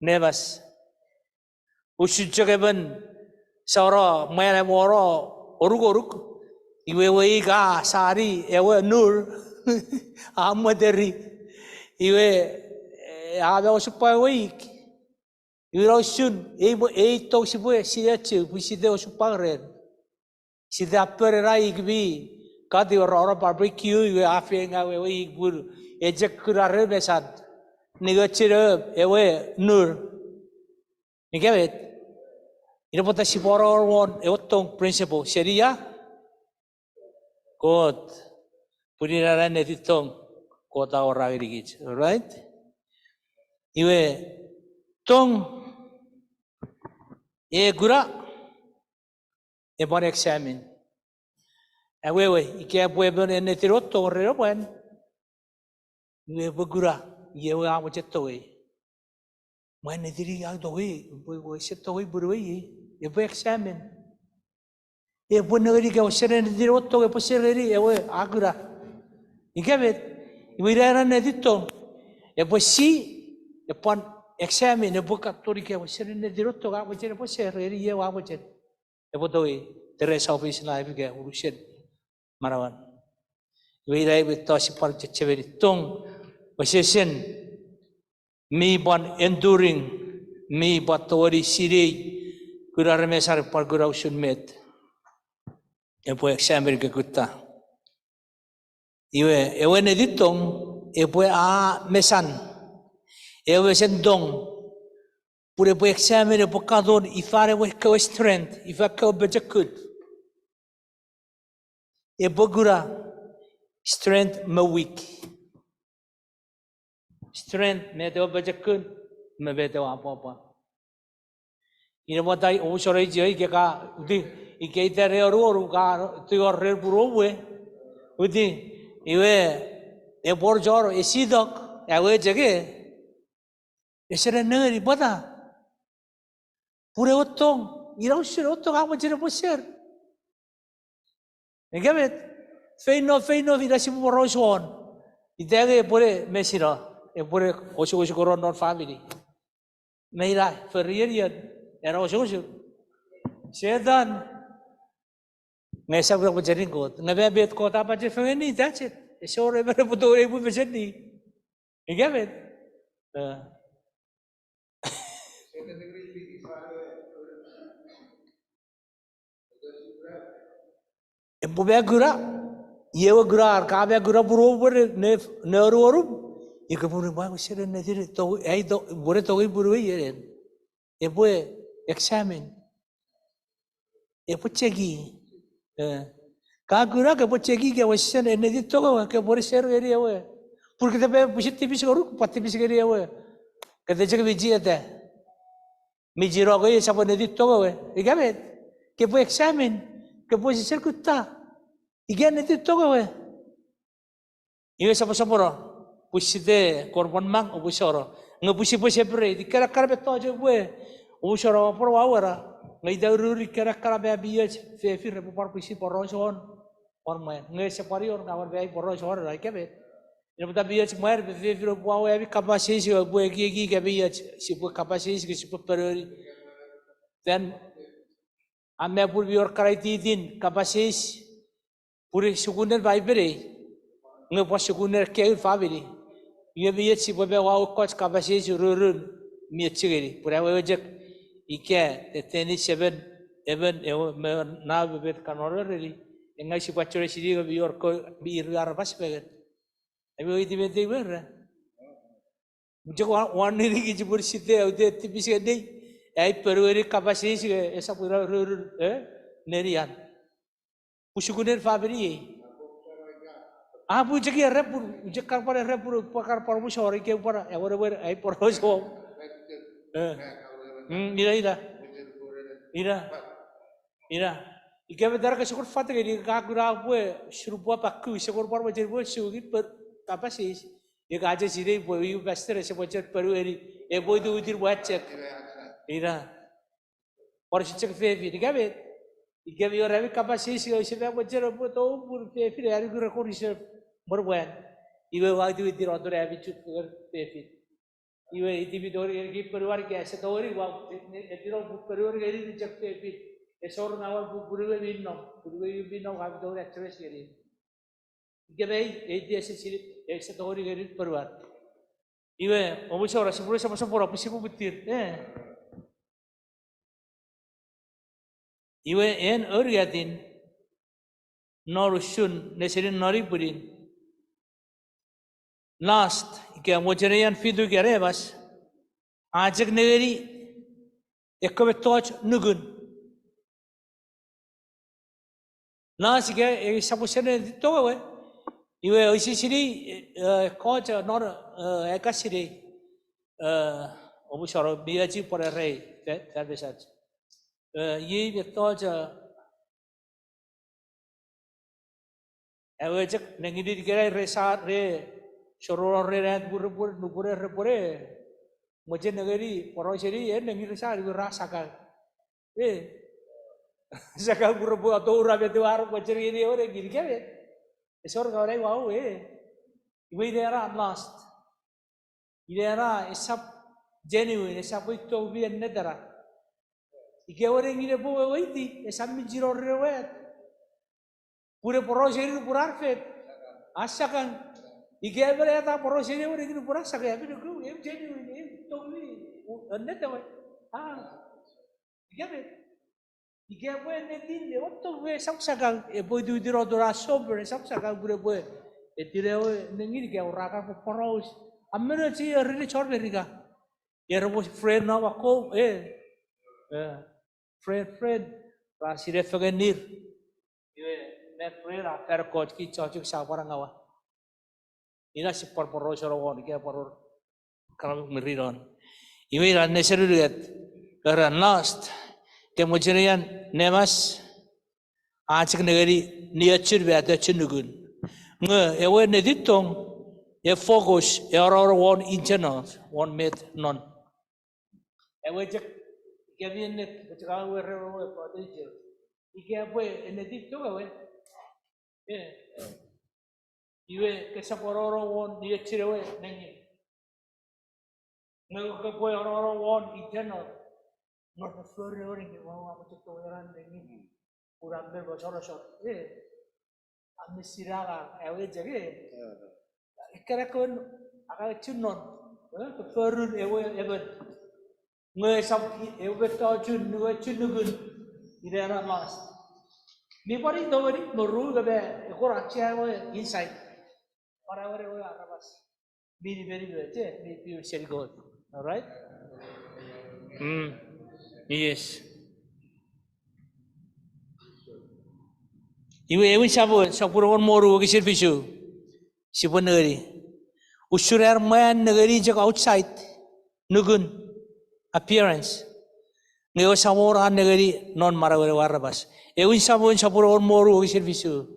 nemas. Usun chok emon sa no mwan a mwono orukoruk, iwe ewe ik a sani ewe nur, a mweteri, iwe, e, a me osupwang ewe ik. Iwe ina usun, ei, ei tong sipwe sinei chok, pwe site osupwang ren. Site apere ena ik mi, kati we ra no barbecue, iwe a feiengaw ewe ik pun, e chok kuna ren mesan. Ningochun ewe nur. Ika met. Ina pwata sipwe no won ewe tong principle. Seni ia? Kot. Pun ina ena ennetin tong Kot a awora ngenikich. Alright? Iwe, tong, e kuna, e pwan examine. Awewe, ika epwe emon ennetin ewe tong ren mwan, iwe epwe kuna, iwe a mochen tongei. Mwan ennetin a tongei, epwe, epwe ese tongei punuei, epwe examine. Epwe nengeni ika wesen ennetin ewe tong epwe ser ngeni ewe a kuna. Ika met, iwe ina ena ennetin tong. Epwe si, epwe pwan examine, epwe katon ika wesen ennetin ewe tong a mochen epwe ser ngeni ewe a mochen. Epwe tongei, the rest of his life ika unusen manauan. Iwe ina ewe mettoch sipwe pwan chechemeni tong, wesewesen, mi pwan enduring, mi pwan tongeni sinei, kuna ren mesan pwan kuna usun met. Epwe examine ika kutta. Iwe, ewe ennetin tong, epwe a mesan. Ewe mesen tong, pun epwe examine, epwe katon, ifa ewe kewe strength, ifa kewe pochokun. Epwe kuna, Strength me weak. Strength, met ewe pochokun, me met ewe apwapwa. Ina pwata omusano ichio ika ka uti, ika ita ne oruoru ka tingor ren punuom we. Uti, iwe, epwe wor chon esitok, awewe chok e, ese nengeni pwata. Pun ewe tong, ina usun ewe tong a mochen epwe ser. Ika met, feino, feino, ina sipwe poraus won. Ita nge epwene mesino, epwene osukosukono non famini. Me ina, fori ien, ena osukosuk. Setan. Nge esap ina mochenin Kot. Nge met Kot a mochen fengeni, that's it. Ese wor emon epwe tongeni pwe mocheni. Ika met. Eh. Epwe me kuna, iewe kuna, ar ka me kuna punuom we ne, ne oruorum. Ika pun mwa sene ne tiri, to, ai to, pwene tongei punuei enen. Epwe examine. Epwe cheki. Eh. Ka kuna ke epwe cheki ke wesen ennetin tong ewe, ke pwene ser ngeni ewe. Pun kete pe pwisin tipis ngonuk, pwan tipis ngeni ewe. Kete chok mi chieta. Mi chino ke esap ennetin tong ewe. Ika met. Ke pwe examine. Ke pwe sesen kutta. Ika ennetin tong ewe. Iwe soposopono, pwe site kon pwan mang, omusano. Nge pwe sipwe separate, ikkena ekkana mettoch epwe, omusano pwan wauena. Nge ita urur ikkena ekkana me mi och fefin repwe pwan pwisin poraus won, pwan mwan. Nge ese pwan ior, nge a wor me ai poraus won, ika met. Ina pwata mi och mwan me fefin oupwe wau ami kapas eis, oupwe ekieki ika mi och, sipwe kapas eis, ika sipwe ponueni. Then, a me pun mi wor ekkana ititin kapas eis, pun sukunen Paipen ei, nge pwan sukunen kewe famini. Iwe mi och sipwe me wau ekkoch kapas eis ururun mi och ngeni. Pun awewe chok ika tetenin semen, emon, ewe, me na me met kan ororeni. Ngang sipwe churi seni nge mi wor ko, mi ir aramas fengen. Ami weweiti met ei we ra. Chok wan, wan nirikich pun site, aute tipis ngeni, ai ponueni kapas eis nge esap ina ururun, eh, nenian. Pwe sukunen famini ei. A pwe chok ia repun, chok kan pwan repun, pwan kan pwan omusano, ika pwan, ewe, ewe, ai poraus won. Eh. Mm, ina, ina. Ina. Ina. Ika met ara ke sokor fat ngeni, ka kuna pwe, surupwa pakku, sokor pwan mochen pwe, suki pwe, kapas eis. Ika a chok sinei pwe, iu pastor, ese mochen ponueni, epwe ititin pwe a chok. Ina. Pwan ese chok fefin, ika met. Ika mi wor ami kapas eis, ese pwe mochen pwe tou pun fefin, ani kure kon ise, mor mwan. Iwe ua ititin otun ami chuk fefin. Iwe iti mi tongeni ngeni ponuan ika ese tongeni, ua, e, e, etino pwe ponuan ngeni mi chok fefin. Ese wor ngawan pwe punuei mi nom, punuei mi nom, ami tongeni address ngeni. Ika mei, iti ese sini, ese tongeni ngeni ponuan. Iwe, omusano, sipwe soposopono, pwe sipwe muttir, eh. Iwe en oriatin, non usun, nesenin non ipwinin. Lust, ika mochenin fituk aramas, a chok nengeni ekkewe mettoch nukun. Lust ika, e, esap wesen ennetin tong ewe. Iwe, oisi sinei, e, e, koch, e, non, e, eka sinei. E, omusano, mi och pwan rei, fa-, fan mesach. E, iei mettoch, e, ewe chok nengin ikenai re sa, re, sororo ren at purepure, nupwene repwene. Mochen nengeni, poraus seni, e, nengin re sa, iwe ra sakau. E. Sakau purepwe atoura met ewe ar mochen ngeni ewe nengin, ika met. Ese wor ngaw nai wau, e. Iwe ina ena lust. Ina ena esap genuine, esap ito mi ennet ena. Ika ewe nengin epwe weweiti, esap mi chino ren ewe at. Pun e poraus ngeni nupwen ar fet, a sakau. Ika emon at a poraus ngeni ewe nengin nupwen a sakau, a mi nuku, e genuine, e ito mi, u-, ennet ewe. A. Ika met. Ika epwe ennetin, ewe tong we esap sakau, epwe ititin otun a sober, esap sakau pun epwe, etino ewe nengin ika ura kan pwe poraus. A meno chi ereni chon Merika. Era pwe friend no akkom, e. E, friend, friend. Ra sinei fengen ir. Iwe, me friend a fan ekkoch kich chok sa pwan ngawa. Ina sipwe pwan porous won ika pwan wor kana mirinon. Iwe ina nesen unungat, era last, ke mochenian nemas, a chok nengeni niochun me atochun nukun. Nge ewe netitong, e focus, e ororo won internal, won met non. Ewe chok, ika mi ennet, chok a were ewe patoche. Ika pwe ennet ito ewe. Eh. Iwe kesap ororo won niochun ewe nengin. Nge kopwe ororo won internal. Nge kopwe fori ewe nengin, wa, wa, mochok ewe ran nengin. Kuna me mosorosor. Eh. Ami sinanga ewe chok, eh. Ikkana kon, aka chunnon, eh, forun ewe emon. Nge esap ewe mettochun, nge chunukun, ina ena last. Mi pwan tongeni, noru, nge me, ekor achia ewe insight. Pwan ewe, ewe aramas. Mi, mi, mi, mi, che, mi, mi, seri Kot. All right? Mm. Yes. Iwe ewin Samuel, sopun engon me wonu wokisin fisu. Sipwe nengeni. Usun ar mwan nengeni chok outside, nukun, appearance. Nge ewe Samon a nengeni non manauen ewe aramas. Ewin Samuel sopun engon me wonu wokisin fisu.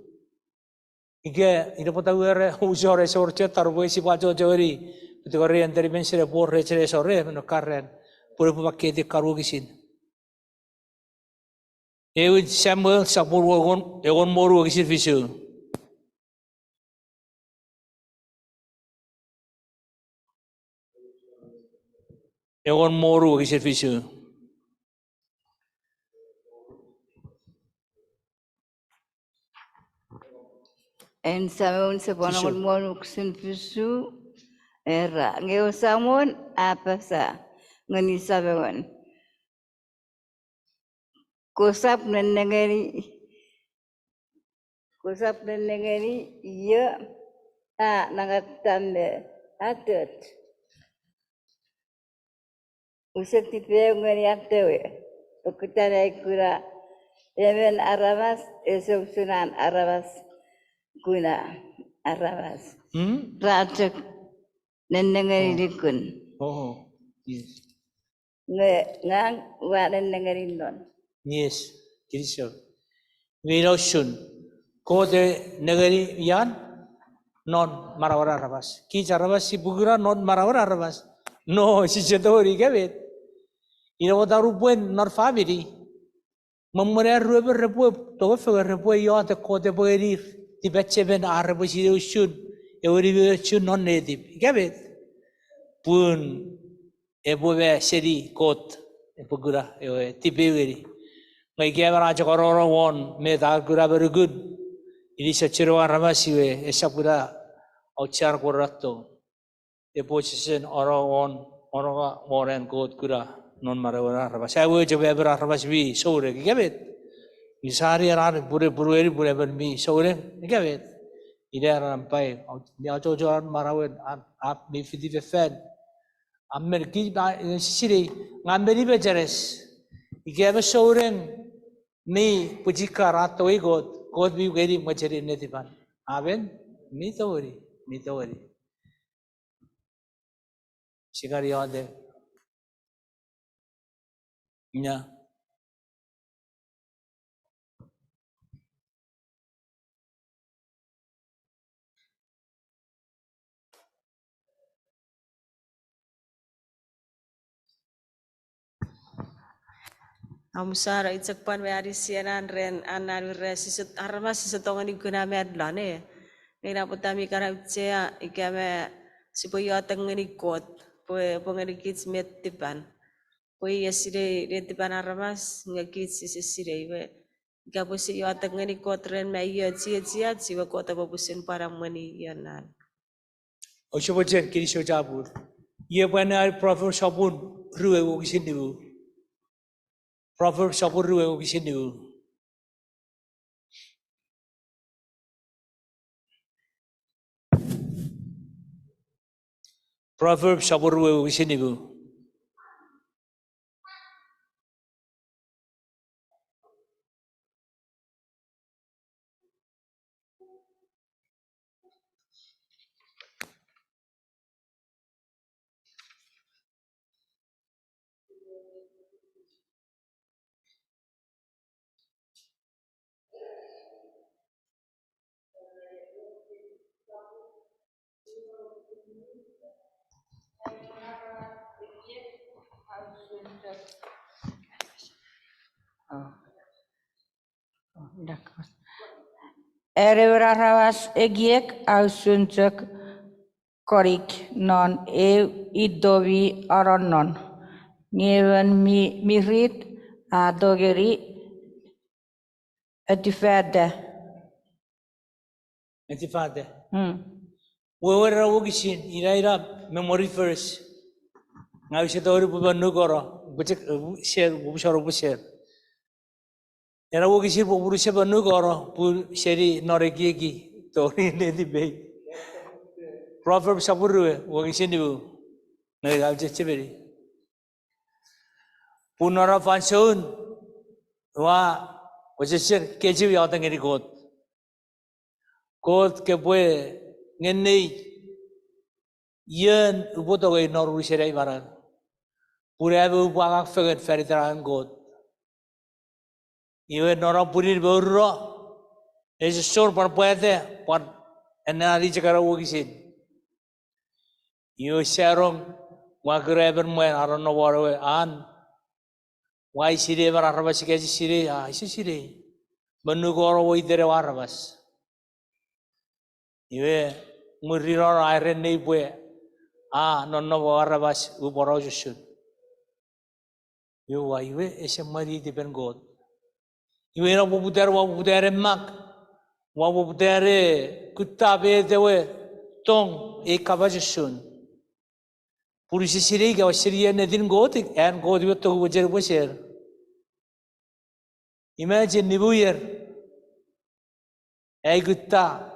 Ika, ina pwata were, usor esor cheta, pwe sipwe achocho ngeni, pwe tori an teri men sere pwor rechene esor, eh, meno karen, pwe pwe makketi kan wokisin. Ewin Samuel, sopun engon, engon me wonu wokisin fisu. Engon me wonu wokisin fisu. Ewin Samuel sopun engon me wonu wokisin fisu. Era, nge ewe Samon a apasa ngeni Samuel. Kosap nennengeni, kosap nennengeni io a nangatam me atot. Use tipeeu ngeni atewe, pokiten ai kuna emon aramas, ese usun an aramas kuna aramas. Hmm? Ra chok nennengeni nukun. Oh, yes. Nge ngang ua nennengeni non. Yes, kinisou. Nge ina usun, Kot e nengeni ian non manauen aramas. Kich aramas sipwe kuna non manauen aramas. No, sise tongeni ika met. Ina pwata nupwen non famini, me mwen ar ruemon repwe tongefengen, repwe iotek Kot epwe ngenir tipachemen ar repwe sinei usun ewe nimenimochun non netip. Ika met? Pun epwe me seni Kot, epwe kuna ewe tipeeu ngeni. Nge ika emon a chok ororo won met a kuna me nukun, inisochun ewe aramas iwe esap kuna auchean korato. Epwe sesen ororo won, ororo won an Kot kuna non manauen aramas. Sa ewe chok emon aramas mi souneng ika met. Nge sani anan pune punueni pun emon mi souneng ika met. Ina anan pai, mi achocho an manauen, an, a mi fiti fefan. Amen, ki, a, sisinei, ngang meni mecheres. Ika emon souneng mi pwichikar a tongei Kot, Kot mi ngeni mwechenin netipan. Amen? Mi tongeni, mi tongeni. Sikari iotek. Ina. Amusara, i chok pwan me anisi ena ren anan ure sise, aramas sise tongeni kuna met lon, eh. Nge ina pwata mi kan auchea ika me sipwe iotek ngeni Kot, pwe, pwe ngeni kich met tipan. Pwe i e sinei netipan aramas, nge kich sise sinei, iwe ika pwe sise iotek ngeni Kot ren me io chiechiach, iwe Kot epwe pwisin pwan emweni io nan. Ouse mochen kinisou chapur. Iwe pwan Proverbs sopun rue wokisin nimu. Proverbs sopun rue wokisin nimu. Proverbs sopun rue wokisin nimu. An emon aramas ekiek a usun chok konik non eu ito mi anonnon, nge emon mi mirit a tongeni etifata. Etifata. Wewen ena wokisin, ina ina memory verse. Ngang use tongeni pwe monukono, pwe chok, eh, share, pwe share, pwe share. Ena wokisin pwe pun use monukono, pun seni non ekieki tori netipei. Proverbs sopun rue, wokisin nimu. Nge ika chechemeni. Pun non ena fansoun, ua, ua chechemeni kechiw iotek ngeni Kot. Kot, kopwe ngeniei ion upwe tongei non unusen ai manau, pun am upwe angang fengen fan iten angangen Kot. Iwe non pwinin me oruno, ese sor pwan pwata, pwan ena ni chok ena wokisin. Iwe sia rong, ua kuna emon mwan a nonnom won ewe an, ua eisini emon aramas ika ese sinei, a, ese sinei. Monukono weiten ewe aramas. Iwe, mwirin a ereni pwe a nonnom ewe aramas, upwe porausen. Iwe ua, iwe ese mwenitipen Kot. Iwe ina poputan, ua poputa ne mak, ua poputa ne kutta met ewe tong ei kapas usun. Pun use sinei ika ua sinei ennetin Kot, an Kot iwe tong mochen upwe share. Imagine nimu ier ai kutta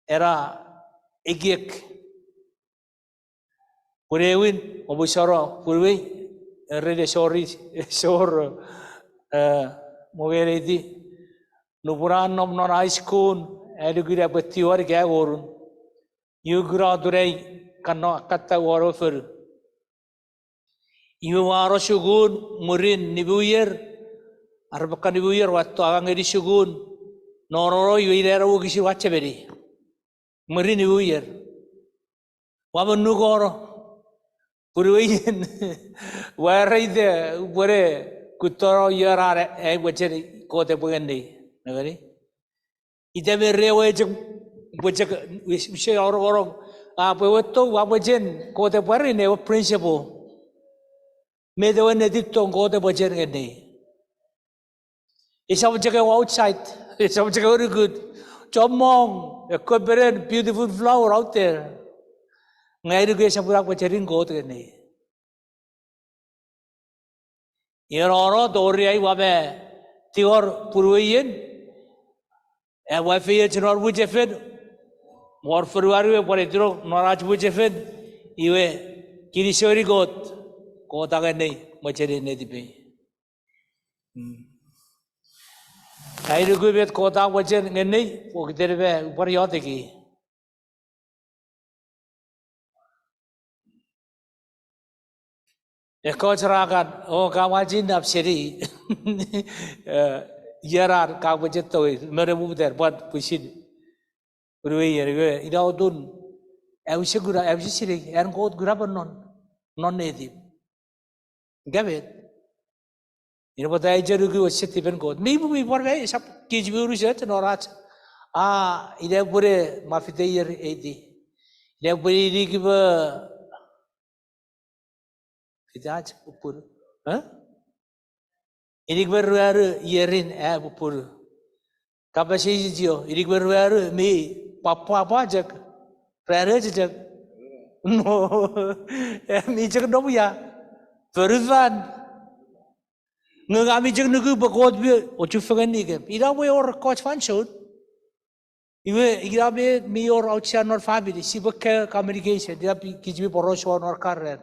ena ekiek. Pun ewin, omusano punuwei, ren esor, esor, eh, mongeneiti. Nupwen a nom non high school, a nuku epwe tiwar ika ngonun. Iwe kuna atun ai kan no akkatta won ewe fonu. Iwe ua no sukun mwirin nimu ier, are pwan nimu ier ua to angang ngeni sukun, no, no, no, iwe ina ena wokisin ua chechemeni. Mwirin nimu ier. Ua monukono. Punuwei, ua ereita, upwene kuttono ion an ai mochen Kot epwe ngeniei. Nengeni? Ita me rewe chok, pwe chok, use, use aurongorong, a pwe ewe tong ua mochen Kot epwe ngeni ewe principle. Met ewe ennetin tong Kot epwe mochen ngeniei. Esap chok ewe outside, esap chok ewe nukut. Chommong, ekkewe peren beautiful flower out there. Nge ai nuku esap ina pwe mochenin Kot ngeniei. Iwe no, no, tori ai ua me tingor punuwei, a ua feioch non mwichefen, wor fonuan we pwan etino non ach mwichefen, iwe kinisou ngeni Kot, Kot a ngeniei mochenin netipei. Ai nuku met Kot a mochen ngeniei, pokiten me upwe iotek. Ekkoch ra kan, o ka wachi nap seni. Eh, ieran ka mochen tongei, mene poputan, pwan pwisin. Punuwei ier, iwe, ina otun, a use kuna, a use sinei, an Kot kuna pwe non, non netip. Ika met. Ina pwata ai chok nuku ese tipen Kot. Mi pung mi pwan me, esap kich mi unusoch non ach. A, ina pwene ma fite ier eiti. Ina pwene inik me, fite ach pupunu. Eh? Inik me ruanu ierin a pupunu. Kapas eis chok, inik me ruanu mi pwapwa chok. Ruanu chok. No. Mi chok nom ia. Fonufan. Nge ngang mi chok nuku pwe Kot mi ochufengen ngenikem. Ina pwe wor ekkoch fansoun. Iwe, ina pwe mi wor auchea non famini, sipwe kaeo communication, ina pwe kich mi pworous won ar kar ran.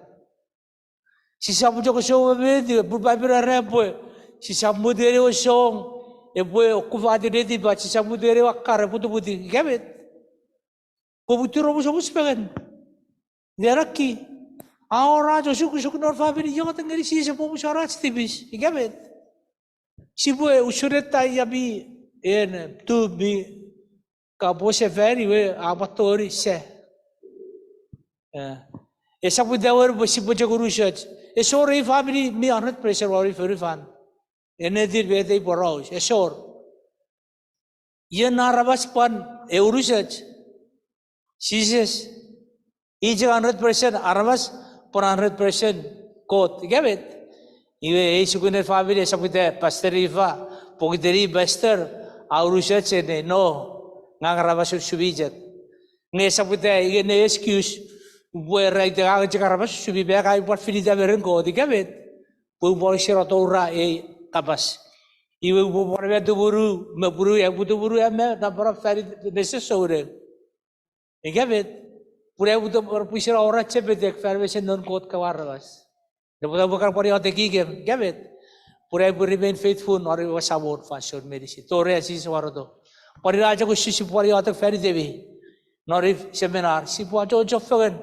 Sisap chok song met, iwe pun Paipen a era pwe, sisap mut ngeni ewe song, epwe okkufatiw netipach, sisap mut ngeni ewe akkar epwe pwutupwutiw, ika met. Pwe muttir omusomus fengen. Ina naki, a wor ach osukosuk non famini, iotek ngeni Jises epwe omusano ach tipis, ika met. Sipwe usun ita ia mi, en, tu mi, kapwe sefani we a pwan tori se. Eh, esap ita wor pwe sipwe chok unusoch. Esor ei famini mi hundred percent won fonufan. Ennetin met ei poraus, esor. Ien aramas pwan e unusoch? Jises. I chok hundred percent aramas, pwan hundred percent Kot. Ika met? Iwe ei sukunen famini esap ita pastor ifa, pokiten i pastor a unusoch ene, no, ngang aramas usun mi chok. Nge esap ita ika ne excuse, upwe ra ita ngang chok aramas usun mi, me ngang upwe pwan finita me ren Kot. Ika met? Pwe upwe pwan sino toura ei kapas. Iwe upwe pwan me tumunu, me punu, upwe tumunu, a me napanapan fan iten nesen souneng. Ika met? Pun upwe pwan pwisin awora chepetek fan mesen noun Kot kewe aramas. Nge pwata upwe kan pwan iotek ikem, ika met? Pun upwe remain faithful non ewe Samon fansoun meinisin. Tori an Jises waroto. Pwan ina chok usun sipwe pwan iotek fan itemi. Non ei seminar, sipwe achocho fengen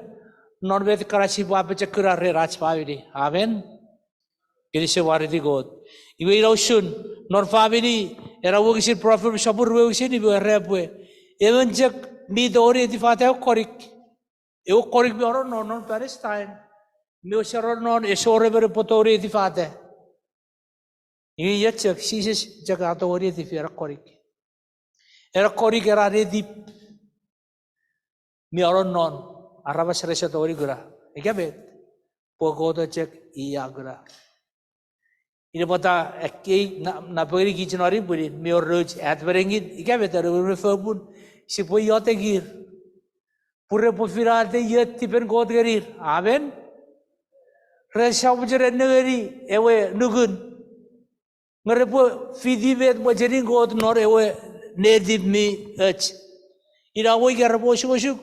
non met kana sipwe apochokuna ren ach famini. Amen. Kinisou wariti Kot. Iwe ina usun, non famini, ena wokisin Proverbs sopun rue wokisin nimu era pwe, emon chok mi tongeni etifata ewe konik. Ewe konik mi ononnon non Palestine, mi wesen ononnon, ese wor emon epwe tongeni etifata. Iwe io chok, Jises chok a tongeni etifi ena konik. Ena konik ena netip mi ononnon, aramas rese tongeni kuna. Ika met? Pwe Kot chok i a kuna. Ina pwata ekkei na, napengeni kich non ei pwinin, mi wor nouch at me nengin, ika met, anuon me fopun, sipwe iotekir. Pun repwe finata io tipen Kot ngenir. Amen. Resap chok nengeni ewe nukun, nge repwe fiti met mochenin Kot non ewe netip mi och. Ina we ika repwe osukosuk,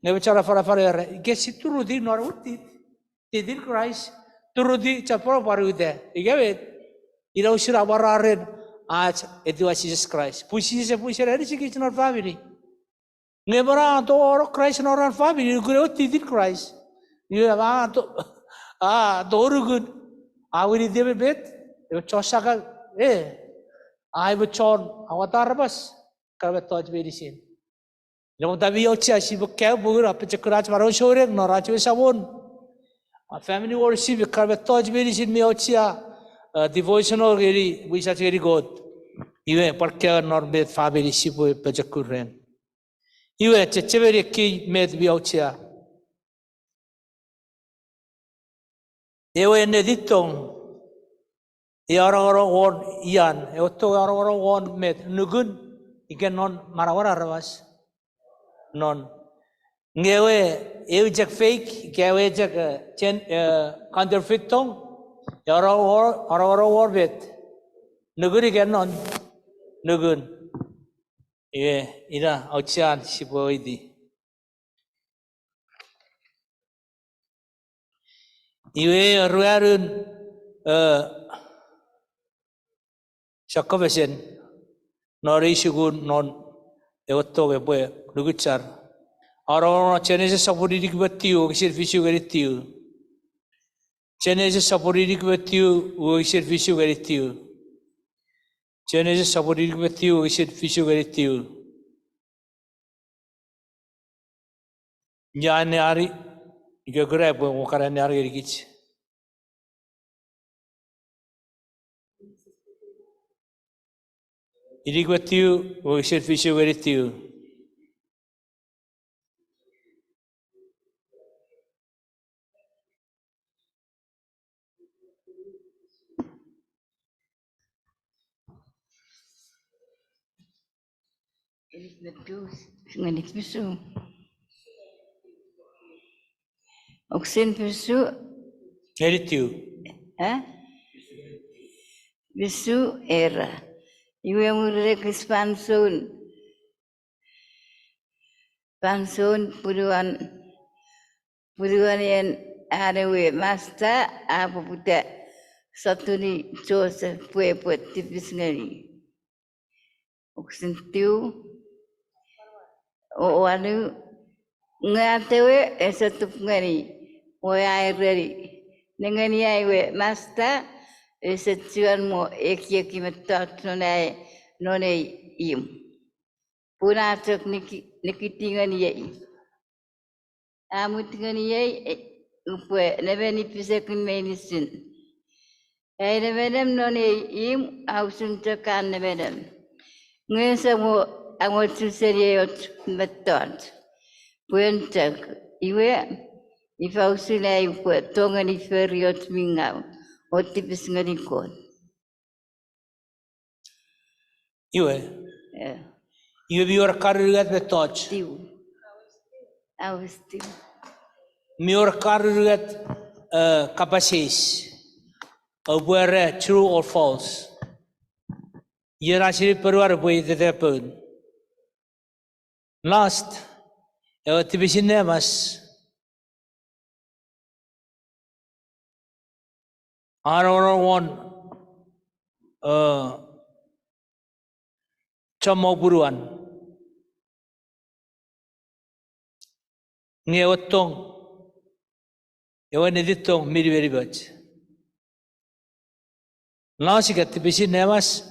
nge me chon afanafan era, ika si turutiw non ewe tit, titin Kraist, turutiw chapur pwan uta. Ika met? Ina usun amwararen ach etiwa Jises Kraist. Pun Jises epwe wisen anisikich non famini. Nge mwen a tonong Kraist non ena famini, nukun ewe titin Kraist, iwe a to-, a tonong nukun, a winiti ewe met, ewe chon sakau, e, a ewe chon awata aramas, kan mettoch meinisin. Ina pwata mi auchea sipwe kaeo pungun apochokuna ach manau souneng non ach ewe Samon. A family worship, kan mettoch meinisin mi auchea, a devotional ngeni wisach ngeni Kot. Iwe pwan kaeo non met famini sipwe pochokun ren. Iwe chechemeni ekkei met mi auchea. Ewe ennetin tong, e anongonong won ian, ewe tong e anongonong won met, nukun, ika non manauen aramas? Non. Nge ewe, ewe chok fake, ika ewe chok, e, chen, e, counterfeit tong, e anongonong won, anongonong won met, nukun ika non, nukun. Iwe, ina auchean sipwe weweiti. Iwe ruanun, e, sokkofesen non ei sukun non ewe tong epwe nukuchar. Anongonong non Genesis sopun inik me tiu, wokisin fisu ngeni tiu. Genesis sopun inik me tiu, wokisin fisu ngeni tiu. Genesis sopun inik me tiu, wokisin fisu ngeni tiu. Ia anneani, ika kuna epwe wor kan anneani ngenikich. Inik me tiu, wokisin fisu ngeni tiu. Ngenik fisu. Wokisin fisu. Ngeni tiu. A? Fisu era. Iwe mwirin ekis fansoun, fansoun punuan, punuan en an ewe masta a poputa sotuni Joseph pwe epwe tipis ngeni. Wokisin tiu, o wanu, nge atewe ese tup ngeni, o a ereni, nengeni ai we masta, ese chuen mo ekieki mettoch non ai, non ei imw. Pun a chok niki-, nikiti ngeniei. A mut ngeniei, e, upwe nemeni pisekin meinisin. Ai nemenem non ei imw a usun chok an nemenem. Nge ese mo angochu seni och mettoch. Pwe en chok, iwe, ifa usun ai upwe tongeni fori och mi ngau, o tipis ngeni Kot. Iwe. Eh. Iwe mi wor kan unungat mettoch. Tiu. Aus tiu. Mi wor kan unungat, eh, kapas eis. Oupwe era true or false. Ion a sinei ponuan epwe itete poun. Last, ewe tipisin nemas. A nongonong won, eh, chommong punuan. Nge ewe tong, ewe ennetin tong mi nimenimoch. Last ika tipisin nemas,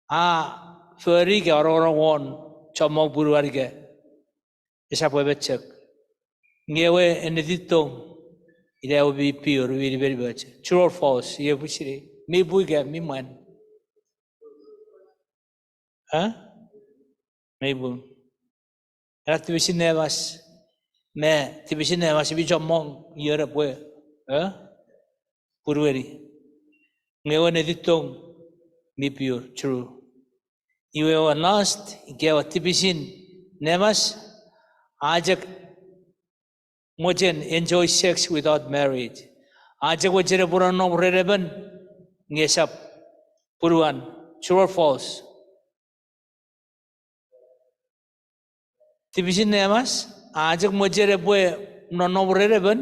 a fori ika a nongonong won chommong punuan ika esap emon chok. Nge ewe ennetin tong, ina ewe mi pure, mi nimenimoch. True or false, iwe pwisin, mi pung ika mi mwan. Eh? Mi pung. Ena tipisin nemas, me tipisin nemas mi chommong ion epwe, eh? Punueni. Nge ewe ennetin tong mi pure, true. Iwe ewe lust, ika ewe tipisin nemas, a chok mochen enjoy sex without marriage. A chok mochen epwe nonnom ren emon, nge esap punuan, true or false? Tipisin nemas, a chok mochen epwe nonnom ren emon,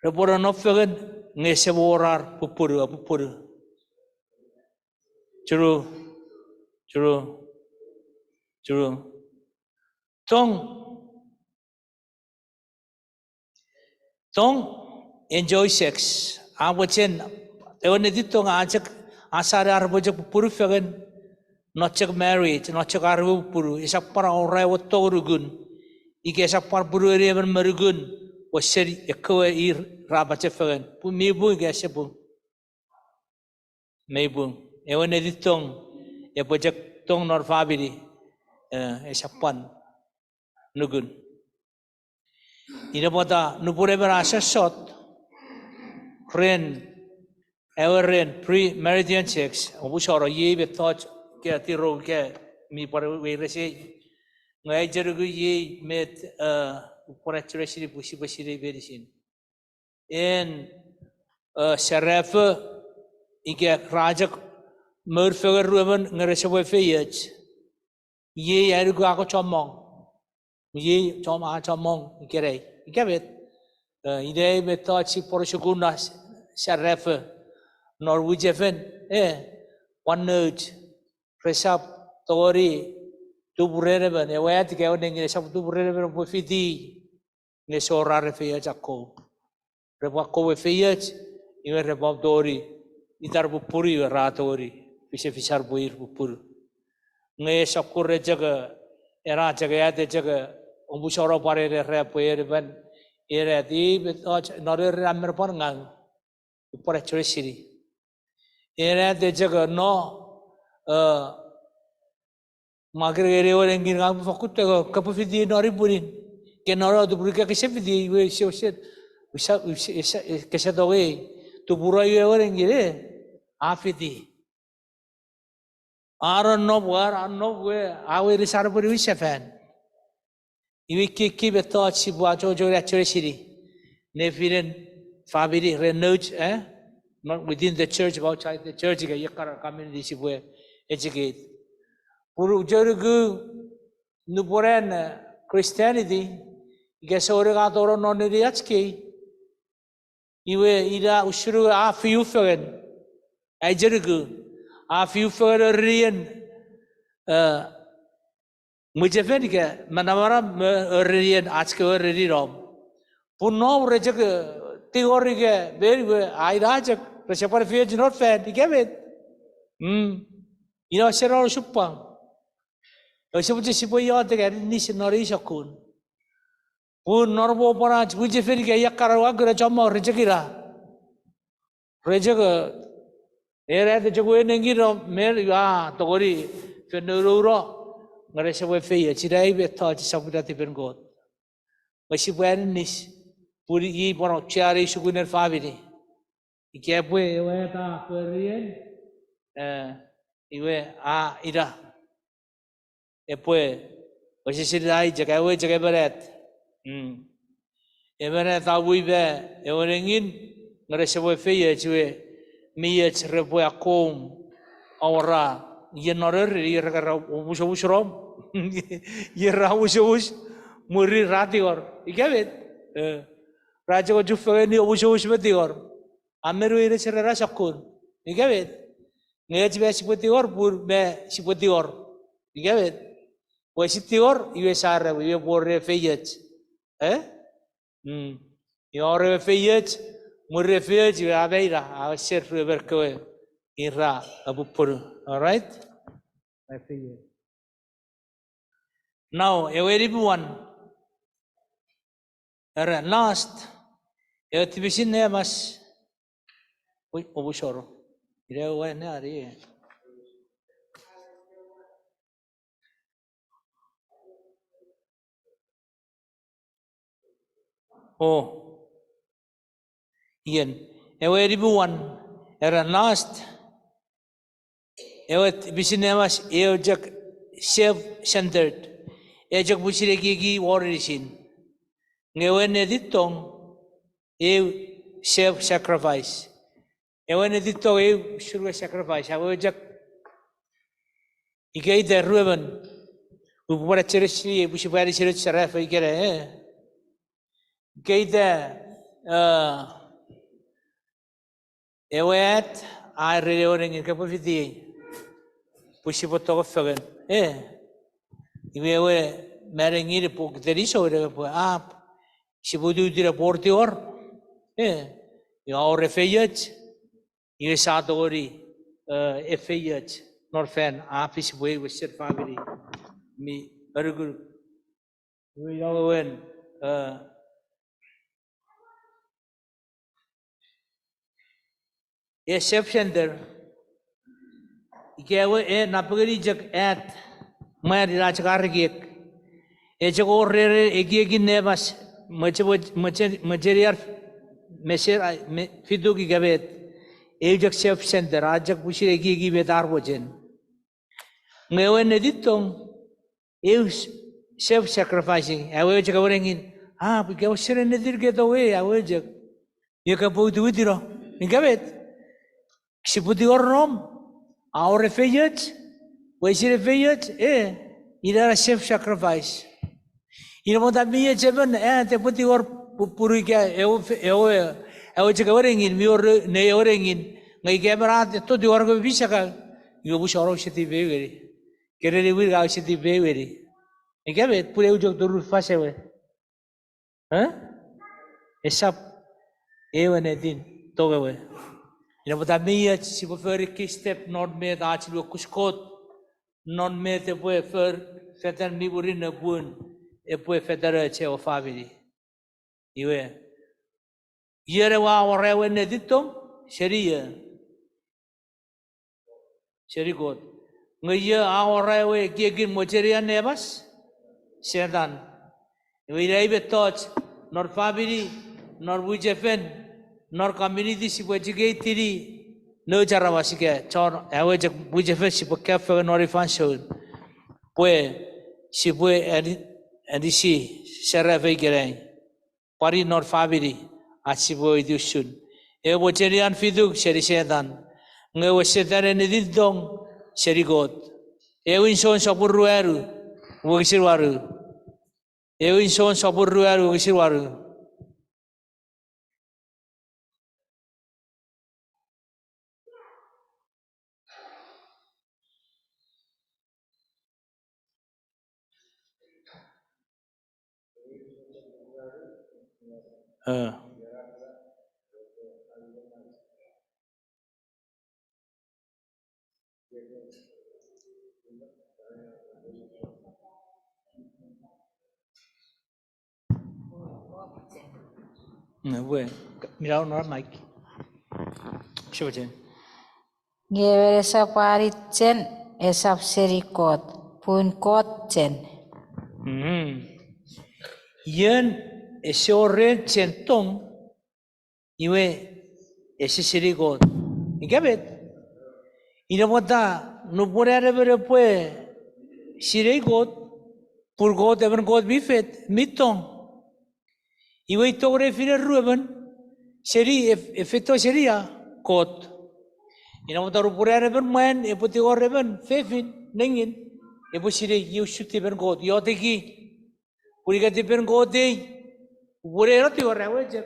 repwe nonnom fengen, nge ese wor ar pupunu, a pupunu. True, true, true. Tong, tong, enjoy sex. A mochen, ewe ennetin tong a chok, a sani ar repwe chok pupunu fengen, non chok marriage, non chok ar repwe pupunu, esap pwan wor ewe tong nukun. Ika esap pwan punueni emon me nukun, pwe seni ekkewe ir ra pache fengen. Pwe mi pung ika ese pung? Mi pung. Ewe ennetin tong, epwe chok tong non famini, eh, esap pwan nukun. Ina pwata nupwen emon a sossot ren, ewe ren premarital sex, omusano iei mettoch, ika tirou ika mi pwan weires ei. Nge ai chok nuku iei met, eh, upwe address-ini pwe sipwe sinei meinisin. En, eh, serafo, ika ra chok mour fengen ruemon nge resepwe feioch. Iei ai nuku a kon chommong. Iei chom-, a chommong ikenai. Ika met, eh, inei mettoch sipwe sukuna s-, serafo non mwichefen, eh, pwan nouch, resap tongeni tupuren emon, ewe at ika ewe nengin esap tupuren emon pwe fiti, nge ese wor ar efeioch akkom. Repwe akkom efeioch, iwe repwe tongeni, itar pupunu iwe ra tongeni, fisefisar pwe ir pupunu. Nge sokkun re chok, ena chok at e chok, omusano pwan ena ra pwe en emon, ena at, i mettoch, non ena men pwan ngang, upwe address-ini. Ena at e chok no, eh, ma kere ngeni ewe nengin ngang upwe fakkun tong, kopwe fiti non pwinin. Ke no no tupuru ke kese fiti, iwe ise, ise, ise, ise, ise, kese tongei. Tupuru iwe ewe nengin, eh, a fiti. A nonnom, a nonnom we, a weires ar pwe niwin sefan. Iwe ikkei mettoch sipwe achocho ne address-ini. Nefinen famini ren nouch, eh? Not within the church, but outside the church, ika iei ekkana community sipwe educate. Pun chok nuku nupwen, eh, Christianity, ika souneng a tonong non neniach kei. Iwe ina usun a fiu fengen. Ai chok nuku. A fiu fengen orenien, eh, mwichefen ika manamanam me orenien ach kewe orenin om. Pun nom re chok, eh, tingor ika meni we, a ina chok, resap pwan efeioch non fan, ika met. Mm. Ina ese non osupwang. Ese pwe sipwe iotek aninis non ei sokkun. Pun non pwopwon ach mwichefen ika iei ekkana ua kuna chommong re chok ina. Re chok, eh, Era te chok we nengin o men a tongeni fen nouno, nge rese we feioch, ina i mettoch esap ina tipen Kot. Nge sipwe aninis, pun i pwan chiari sukunen famini. Ika pwe ewe at a forien, eh, iwe a ina. Epwe, osisini ai chok, ewe chok emon at. Mm. Emon at a mwipa ewe nengin, nge rese we feioch, iwe mi och repwe akkom awora, ien non ori, ien ra omusomus rom. Ien ra omusomus, mwirin ra tingor. Ika met? Eh, ra chok ochufengeni omusomus me tingor. A men we ina serera sokkun. Ika met? Nge och me sipwe tingor, pun me sipwe tingor. Ika met? Pwe si tingor, iwe sa rem, iwe pwe re feioch. Eh? Mm. Iwe a wor ewe feioch, mwirin ewe feioch, iwe a meina, a ser ruemon kewe ira apupunu. All right? Ewe feioch. Now, ewe nimu wan. Era last, ewe tipisin nemas. Ui, omusoro. Ire ewe ne ari. O. Ien. Ewe nimu wan, era last. Ewe tipisin nemas, eu chok self-centered. Eu chok pwisin ekieki won inisin. Nge ewe netitong, eu self-sacrifice. Ewe netitong eu usun we sacrifice. Awewe chok ika ita ruemon. Upwe pwan acheresini, pwe sipwe anisenoch serafo ikena, eh. Ika ita, eh, ewe at, a ereni ewe nengin kopwe fitiei. Pwe sipwe tong fengen. Eh. Iwe ewe ma nengin epwe kitenisou ina pwe ap. Sipwe tutina pwe wor tingor. Eh. Iwe a wor efeioch. Iwe sa tongeni, eh, efeioch. Non fan a fis pwe iwe wesen famini mi anukunuk. Iwe ina wewen, eh, e self-centered. Ika ewe e napengeni chok at, mwan ina chok ar ekiek. E chok orere ekiekin nemas, moche, moche, moche, mocheniar, meser, ai, me, fituk ika met. Eu chok self-centered, a chok pwisin ekieki met ar mochen. Nge ewe netitong, eu s-, self-sacrificing, awewe chok ewe nengin, a, pwe ika wesen ennetin keto we, awewe chok. Ika pwe witiwitino. Ika met? Sipwe tingor nom, a wor efeioch, wesin efeioch, e, ina ena self-sacrifice. Ina pwata mi och emon, e, epwe tingor pupunu ika, ewe fe-, ewe, ewe chok ewe nengin, mi wor ne ewe nengin, nge ika emon a to tingor kewe pisaka, iwe pwe soro seti pei ngeni. Kereni win ka seti pei ngeni. Ika met, pun eu chok turun fas ewe. Eh? Esap ewe ennetin tong ewe. Ina pwata mi och sipwe fori key step non met ach nuokus Kot, non met epwe for-, fetan mi murinno pun, epwe fetan och ewe famini. Iwe, ion ewe a wor ewe ennetin tong, seni ie. Seni Kot. Nge io a wor ewe ekiekin mochenian nemas? Setan. Iwe ina i mettoch, non famini, non mwichefen, non community sipwe chikei tini, nouch aramas ika, chon, ewe chok mwichefen sipwe kafengen non ei fansoun. Pwe, sipwe ani-, anisi, serafo ikenai. Pwan non famini, ach sipwe weiti usun. Ewe mochenian fituk seni Setan. Nge ewe Setan ennetin tong seni Kot. Ewin Jon sopun ruanu, wokisin wanu. Ewin Jon sopun ruanu, wokisin wanu. Ewe, mira, no, Mike. Siwachin. Nge emon esap ani chen, esap seni Kot, pun Kot chen. Mhm. Ion ese wor ren chen tong, iwe ese sinei Kot. Ika met? Ina pwata nupwen an emon epwe sinei Kot, pun Kot emon Kot mi fet, mi tong. Iwe i tongei finen ruemon, seni ef-, efeito seni a, Kot. Ina pwata nupwen an emon mwan epwe tingor emon fefin, nengin, epwe sinei iei usun tipen Kot, ioteki. Pun ika tipen Kot ei, upwene no tingor a we chok.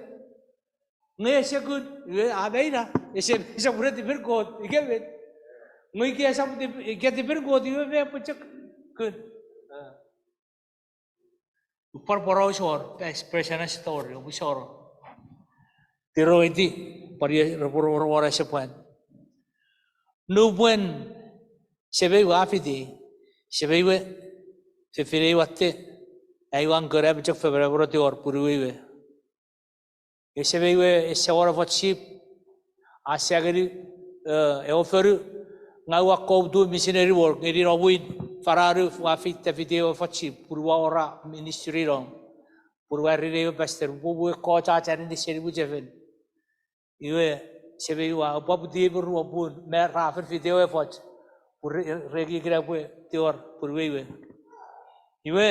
Nge ese kun, iwe a meina, ese, esap pwene tipen Kot, ika met. Nge ika esap tip-, ika tipen Kot, iwe me epwe chok kun. Upwar pworaus wor, pes-, personal story, oupwe soro. Tiroiti, pwan ie, repwe wor, wor ese pwan. Nupwen semei we a fiti, semei we, fefinei watte, ai wan kona mi chok femenemeno tingor punuwei we. Nge semei we ese wor efoch sip, a sa ngeni, eh, ewe fonu, ngang ua akkom tou misineri wor, ngeni no win, fananu, ua fiti, fiti ewe efoch sip, pun ua wor ministry non. Pun ua ereni ewe pastor, pwe pwe ekkoch ach aninis seni mwichefen. Iwe, semei we a, oupwe putiei me ruo pun, me ra fen fiti ewe efoch. Pun re-, re kikira pwe tingor punuwei we. Iwe,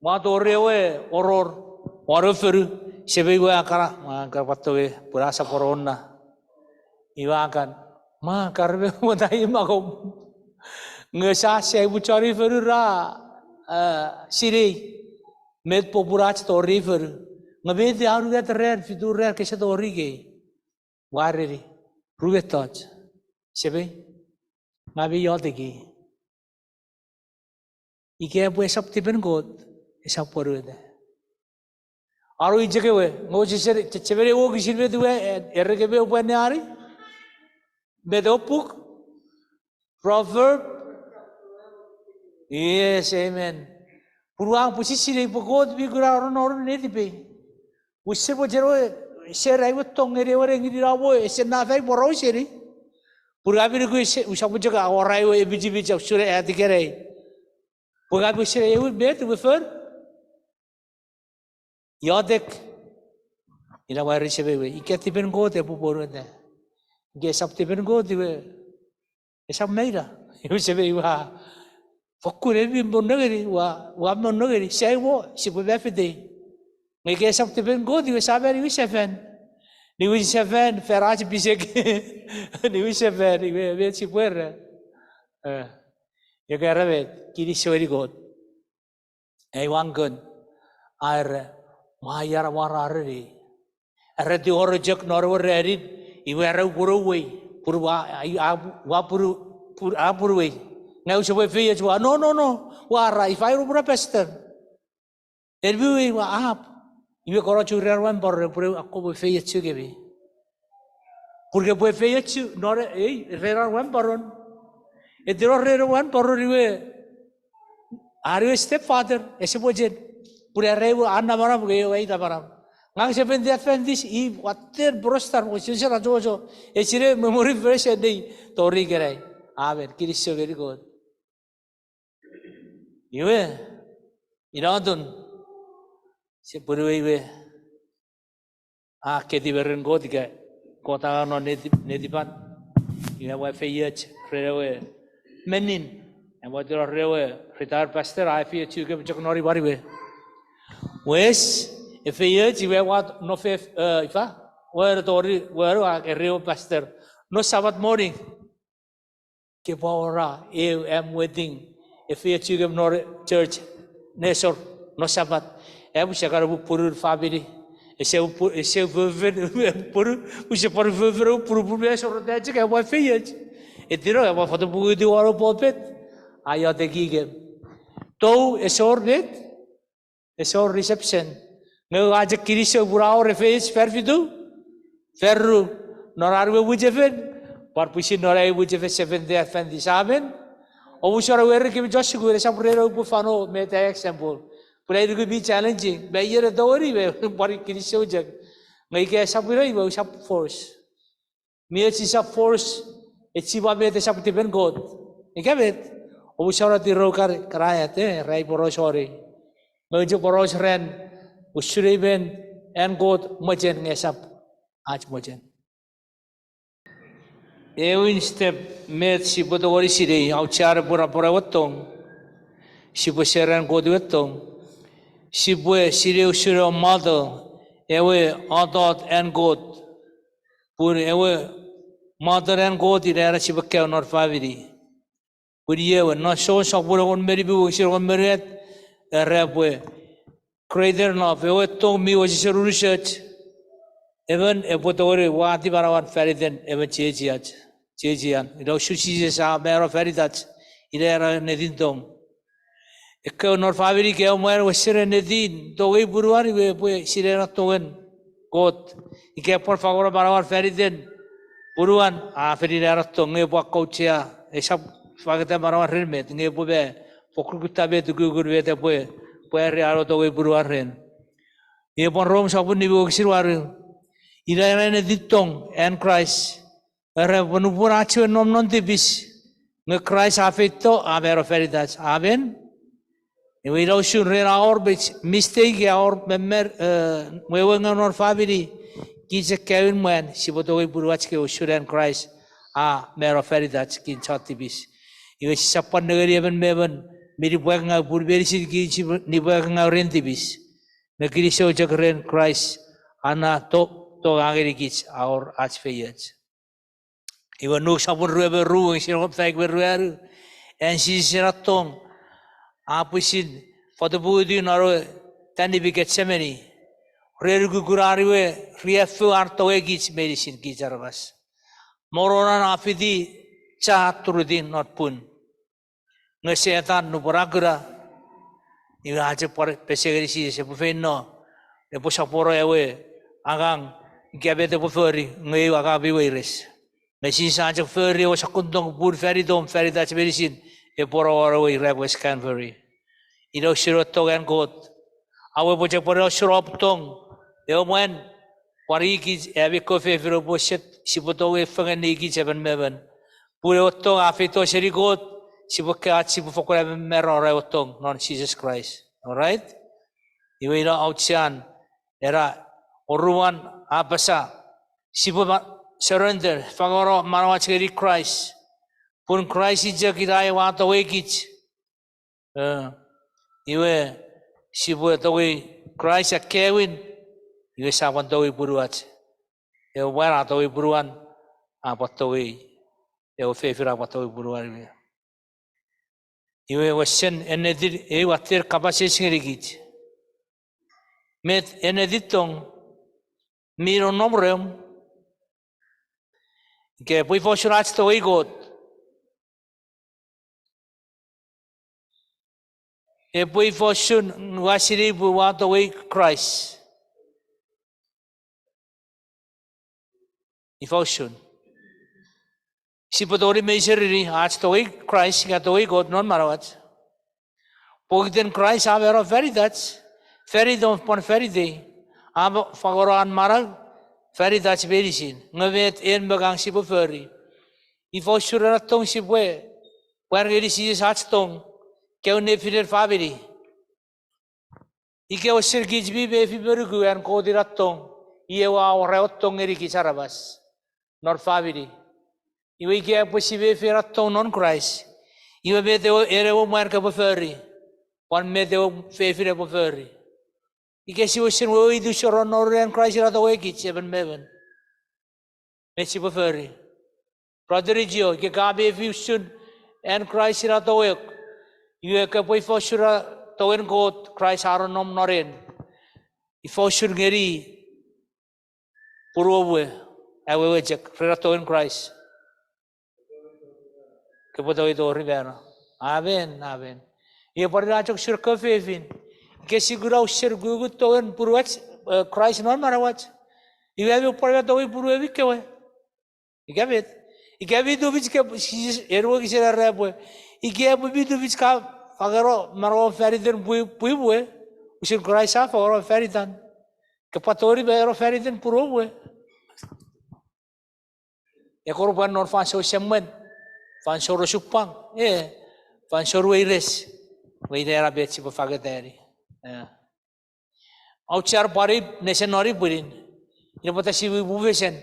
ua tori ewe oror, won ewe fonu, semei we a kan, ua kan pwan tongei, pun a sopweno na. Iwe a kan, ma, karme mota i makom. Nge sa, sa ipuchori fonu ra, eh, sinei. Met popun ach tori fonu. Nge met a unungat ran, fitu ran, kese tori ikei. Ua ereni, ru mettoch. Semei, ngang mi ioteki. Ika epwe esap tipen Kot, esap pwonueta. Aro i chok ewe, nge ouse sere, che-, chechemeni ewe wokisin met we, e, ere kemi oupwe anneani? Met ewe puk? Proverb? Yes, amen. Pun ua pwisin sinei pwe Kot mi kuna oronor netipei. Use pwe cheno, ese ra iwe tong ngeni ewe nengin ina mo, ese naf ai pworaus seni. Pun ami nuku ese, usap chok awora ewe epichipich usun atikenai. Pwe ami use ewe met, ewe fon. Iotek. Ina ua ereni semei we, ika tipen Kot epwe pwonueta. Ika esap tipen Kot iwe, esap meina. Iwe semei we a, fokkun emi mo nengeni, ua, ua mo nengeni, sai mo, sipwe mefetei. Nge ika esap tipen Kot iwe sa meni niwinsefan. Niwinsefan, fan ach pisek. Niwinsefan, iwe met sipwe era. Eh, ika era met, kinisou ngeni Kot. Ei wan kon, a era, ma iara ua ra ereni. Era tingor chok non ewe ranin, iwe era upwe no wei, pun ua, a, a, ua punu, pun, a punuwei. Nge use pwe feioch ua, no, no, no, ua ra, ifa ina upwe na pastor. En mi wei ua ap. Iwe kono chu ren wan paro, pwe akkom pwe feiochu kemi. Pun ke pwe feiochu, non ei, ren wan paron. Etino ren wan paron iwe, are stepfather, ese mochen. Pun era ewe an namanam, nge ewe ai namanam. Ngang Seventh Day Adventist, i watten prostar, o sisera chocho. Esine memory verse nei, tori ikenai. Amen. Kinisou ngeni Kot. Iwe, ina atun, se punuwei we, a ketiw ren Kot ika, Kot a no neti-, netipan, iwe ua feioch ren ewe mennin, ewe tino ren ewe retired pastor, a feioch ukem chok noni pwan iwe. Wes, e feioch iwe ua no fef, eh, ifa, weno tori, weno a eri ewe pastor, no Sabbath morning. Ke pwan wora, eu am wedding, e feioch ukem non church, nesor, non Sabbath. Am use kan pupunu famini. Ese pu-, ese fofen, punu, use pwan fofen, punu, punu, nesor, ta chok, am ua feioch. Etino, am ua fotopuku iti wano popet. A iotek ikem. Tou, ese wor met. Ese wor reception. Nge ua chok kinisou pun a wor efeioch fan fitu, fan ru, non an we mwichefen, pwan pwisin non ai mwichefen Seventh Day Adventist. Amen. Omusano weri kemi chon sukun, esap ren upwe fano met ai example. Pun ai nuku mi challenging. Me ion e tongeni me pwan kinisou chok. Nge ika esap ina iwe usap force. Mi och sisap force Echipwa met esap tipen Kot. Ika met, omusano tirou kar, Korianth, e, ra poraus wori. Nge chok poraus ren, usun ei men, an Kot mochen nge esap ach mochen. Ewin step met sipwe tongeni sinei, auchean pwe ra pwan ewe tong. Sipwe share an Kot ewe tong. Sipwe sinei usun ewe motto, ewe otot an Kot. Pun ewe motto an Kot ina ena sipwe kaeo non famini. Pun iei ewe, non Jon sopun engon me nimu wokisin engon me unungat, era pwe, greater love, ewe tong mi wesewesen unusoch, emon epwe tongeni wati manauan fan iten emon chiechiach, chiechian. Ina usun Jises a mano fan itach, ina ena ennetin tong. Ekkewe non famini ika ewe mwan wesewesen ennetin tongei punuan iwe epwe sinei ena tongen Kot. Ika pwan fangeno manauan fan iten punuan, a fen ina ena tong, nge epwe akkouchea, esap fangeta manauan ren met, nge epwe me fokkun kutta met ukukun met epwe, pwari an tongei punuan ren. Iei pwan Rom sopun nimu wokisin wanu. Ina ena ennetin tong an Kraist. Era pwe nupwen ach we nom non tipis, nge Kraist a feito, a mano fan itach. Amen. Iwe ina usun ren a wor mistake, a wor memef, e, wewe ngau non famini, kich ekkewe mwan sipwe tongei punuach kewe usun an Kraist a mano fan itach kich chon tipis. Iwe sisap pwan nengeni emon me emon mi nipwakingau, pun meinisin kich nipwakingau ren tipis. Nge kinisou chok ren Kraist an a to, tongei ngenikich a wor ach feioch. Iwe Luk sopun rue me ru, wokisin engon faik me ruanu, an Jises ena tong, a pwisin fotopwuti non ewe tanipi Ketsemeni. Ren ukukun an we riaffou an tongei kich meinisin kich aramas. Moronan a fiti cha turutiw non pun. Nge Setan nupwen a kuna, iwe a chok pwan pesengeni Jises epwe feino, epwe sopweno ewe angang, ika met epwe fori, nge ew angang mi weires. Nge Jises a chok fori ewe sokkun tong pun fan itom, fan itach meinisin, epwe wor ewe irapenges Calvary. Ina usun ewe tong an Kot. Awe pwe chok pwan ina usun op tong, ewe mwan, pwan ikich, ami kewe fefin oupwe set, sipwe tongei fengen ikich emon me emon. Pun ewe tong a feito seni Kot, sipwe kaeo ach sipwe fokkun emon me emon ren ewe tong non Jises Kraist. Alright? Iwe ina auchean, ena oruan a apasa, sipwe ma, surrender, fangeno manauach ngeni Kraist. Pun Kraist i chok ina ewe a tongei kich. E, iwe, sipwe tongei Kraist akkaewin, iwe sia pwan tongei punuach. Ewe mwan a tongei punuan, a pwan tongei, ewe fefin a pwan tongei punuan iwe. Iwe wesen ennetin, ew watten kapas eis ngenikich. Met ennetin tong, mi nonnom reom, ika epwe ifa usun ach tongei Kot. Epwe ifa usun ua sinei pwe ua tongei Kraist. Ifa usun. Sipwe tongeni meiseren ach tongei Kraist, ika tongei Kot non manauach. Pokiten Kraist a mano fan itach, fan itom pwan fan itei, a fangeno an manau fan itach meinisin, nge met en me ngang sipwe fori. Ifa usun ena tong sipwe pwar ngeni Jises ach tong, kewe nefinen famini. Ika wesen kich mi mefi me nuku an Kot ina tong, iwe a wor ewe tong ngeni kich aramas non famini. Iwe ika epwe si mefi ena tong non Kraist, iwe met ewe, en ewe mwan kopwe fori, pwan met ewe fefin epwe fori. Ika si wesen weweiti usun ren noun an Kraist ina tongei kich emon me emon, met sipwe fori? Brother Ichio, ika ka mefi usun an Kraist ina tongek, iwe kopwe ifa usun ena tongen Kot Kraist a nonnom non en? Ifa usun ngeni punuom we, awewe chok, ren ena tongen Kraist? Kopwe tongei tori mano. Amen, amen. Iwe pwan ina chok usun kewe fefin. Ika si kuna usun kukkun tongen punuach, e, Kraist non manauach, iwe ami pwan tongei punuemi kewe. Ika met, ika mi tufich ke, Jises, en wokisin era pwe, ika epwe mi tufich ka fangeno manauom fan iten pwi, pwim we, usun Kraist a fangeno fan itan, kopwe tongeni mano fan iten punuom we? Ekkoch pwan non fansoun semwen, fansoun osupwang, e, fansoun weires, weire ena met sipwe fangeta ngeni. Auchean pwan nesen non ei pwinin, ina pwata sipwe mufesen,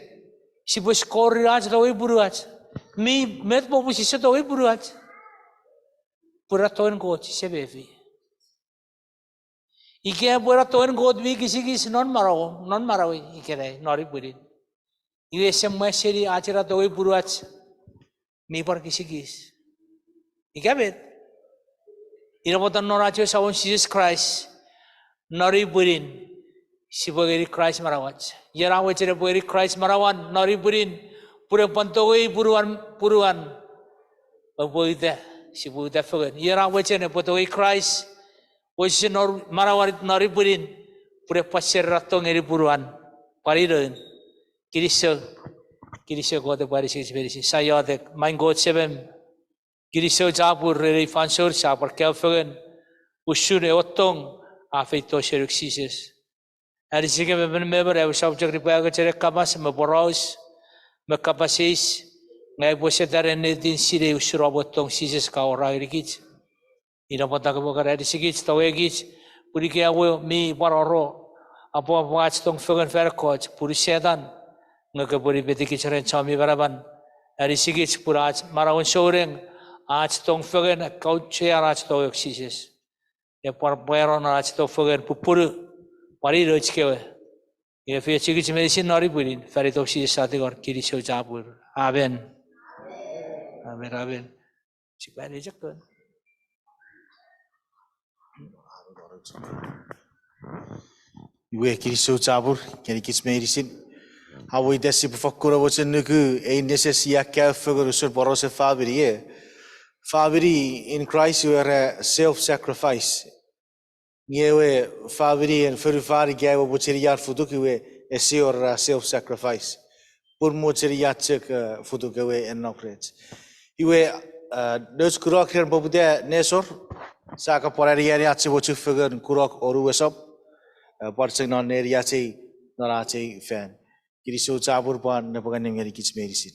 sipwe score ach tongei punuach. Mi met popun sise tongei punuach? Pwe ena tongen Kot sise mefi. Ika pwe ena tongen Kot mi kisikis non manauom, non manauei ikenai non ei pwinin, iwe ese mwo seni ach ena tongei punuach mi pwan kisikis. Ika met? Ina pwata non ach we Samon Jises Kraist, non ei pwinin, sipwe ngeni Kraist manauach. Ion a mochen epwe ngeni Kraist manauan non ei pwinin, pun epwe pwan tongei punuan, punuan. Epwe uta, sipwe uta fengen. Ion a mochen epwe tongei Kraist, pwe sise non manauan non ei pwinin, pun epwe pwan serera tong ngeni punuan. Pwan inon. Kinisou, kinisou Kot epwe anisikich meinisin. Sia iotek, main Kot Semem, kinisou chapur ren ei fansoun sia pwan kaeo fengen usun ewe tong a feito senuk Jises. Anisikem emon me emon, epwe sap chok nipwakoch ren kapas me poraus me kapas eis, nge epwe setan ennetin sinei usun om we tong Jises ka awora ngenikich. Ina pwata kopwe kan anisikich, tongeikich, pun ika ewe mi pwan oro, apwangapwang ach tong fengen fan ekkoch pun setan, nge kopwe nimetikich ren chon mi manaman. Anisikich pun ach manauen souneng, ach tong fengen, kauchean ach tongok Jises. Epwe pwan pwano non ach tong fengen pupunu, pwan inoch kewe. Iwe efeiochukich meinisin non ei pwinin, fan itom Jises ach tingor, kinisou chapur. Amen. Amen, amen. Sipwe ani chok kon. Iwe kinisou chapur ngenikich meinisin. Amo ita sipwe fakkun mochen nuku ei nesen sia kaeo fengen usun porausen famini, e. Famini in Christ iwe ra self-sacrifice. Nge ewe famini en fonufan ika ewe mochenian futuk iwe ese wor ra self-sacrifice. Pun mochenian chok, e, futuk ewe en nom rech. Iwe, e, nouch kunok ren poputa nesor, sia kan pwan aniani ach sipwe chufengen kunok onu esop, e, pwan chok non neniach ei, non ach ei fan. Kinisou chapur pwan napanapen ngenikich meinisin.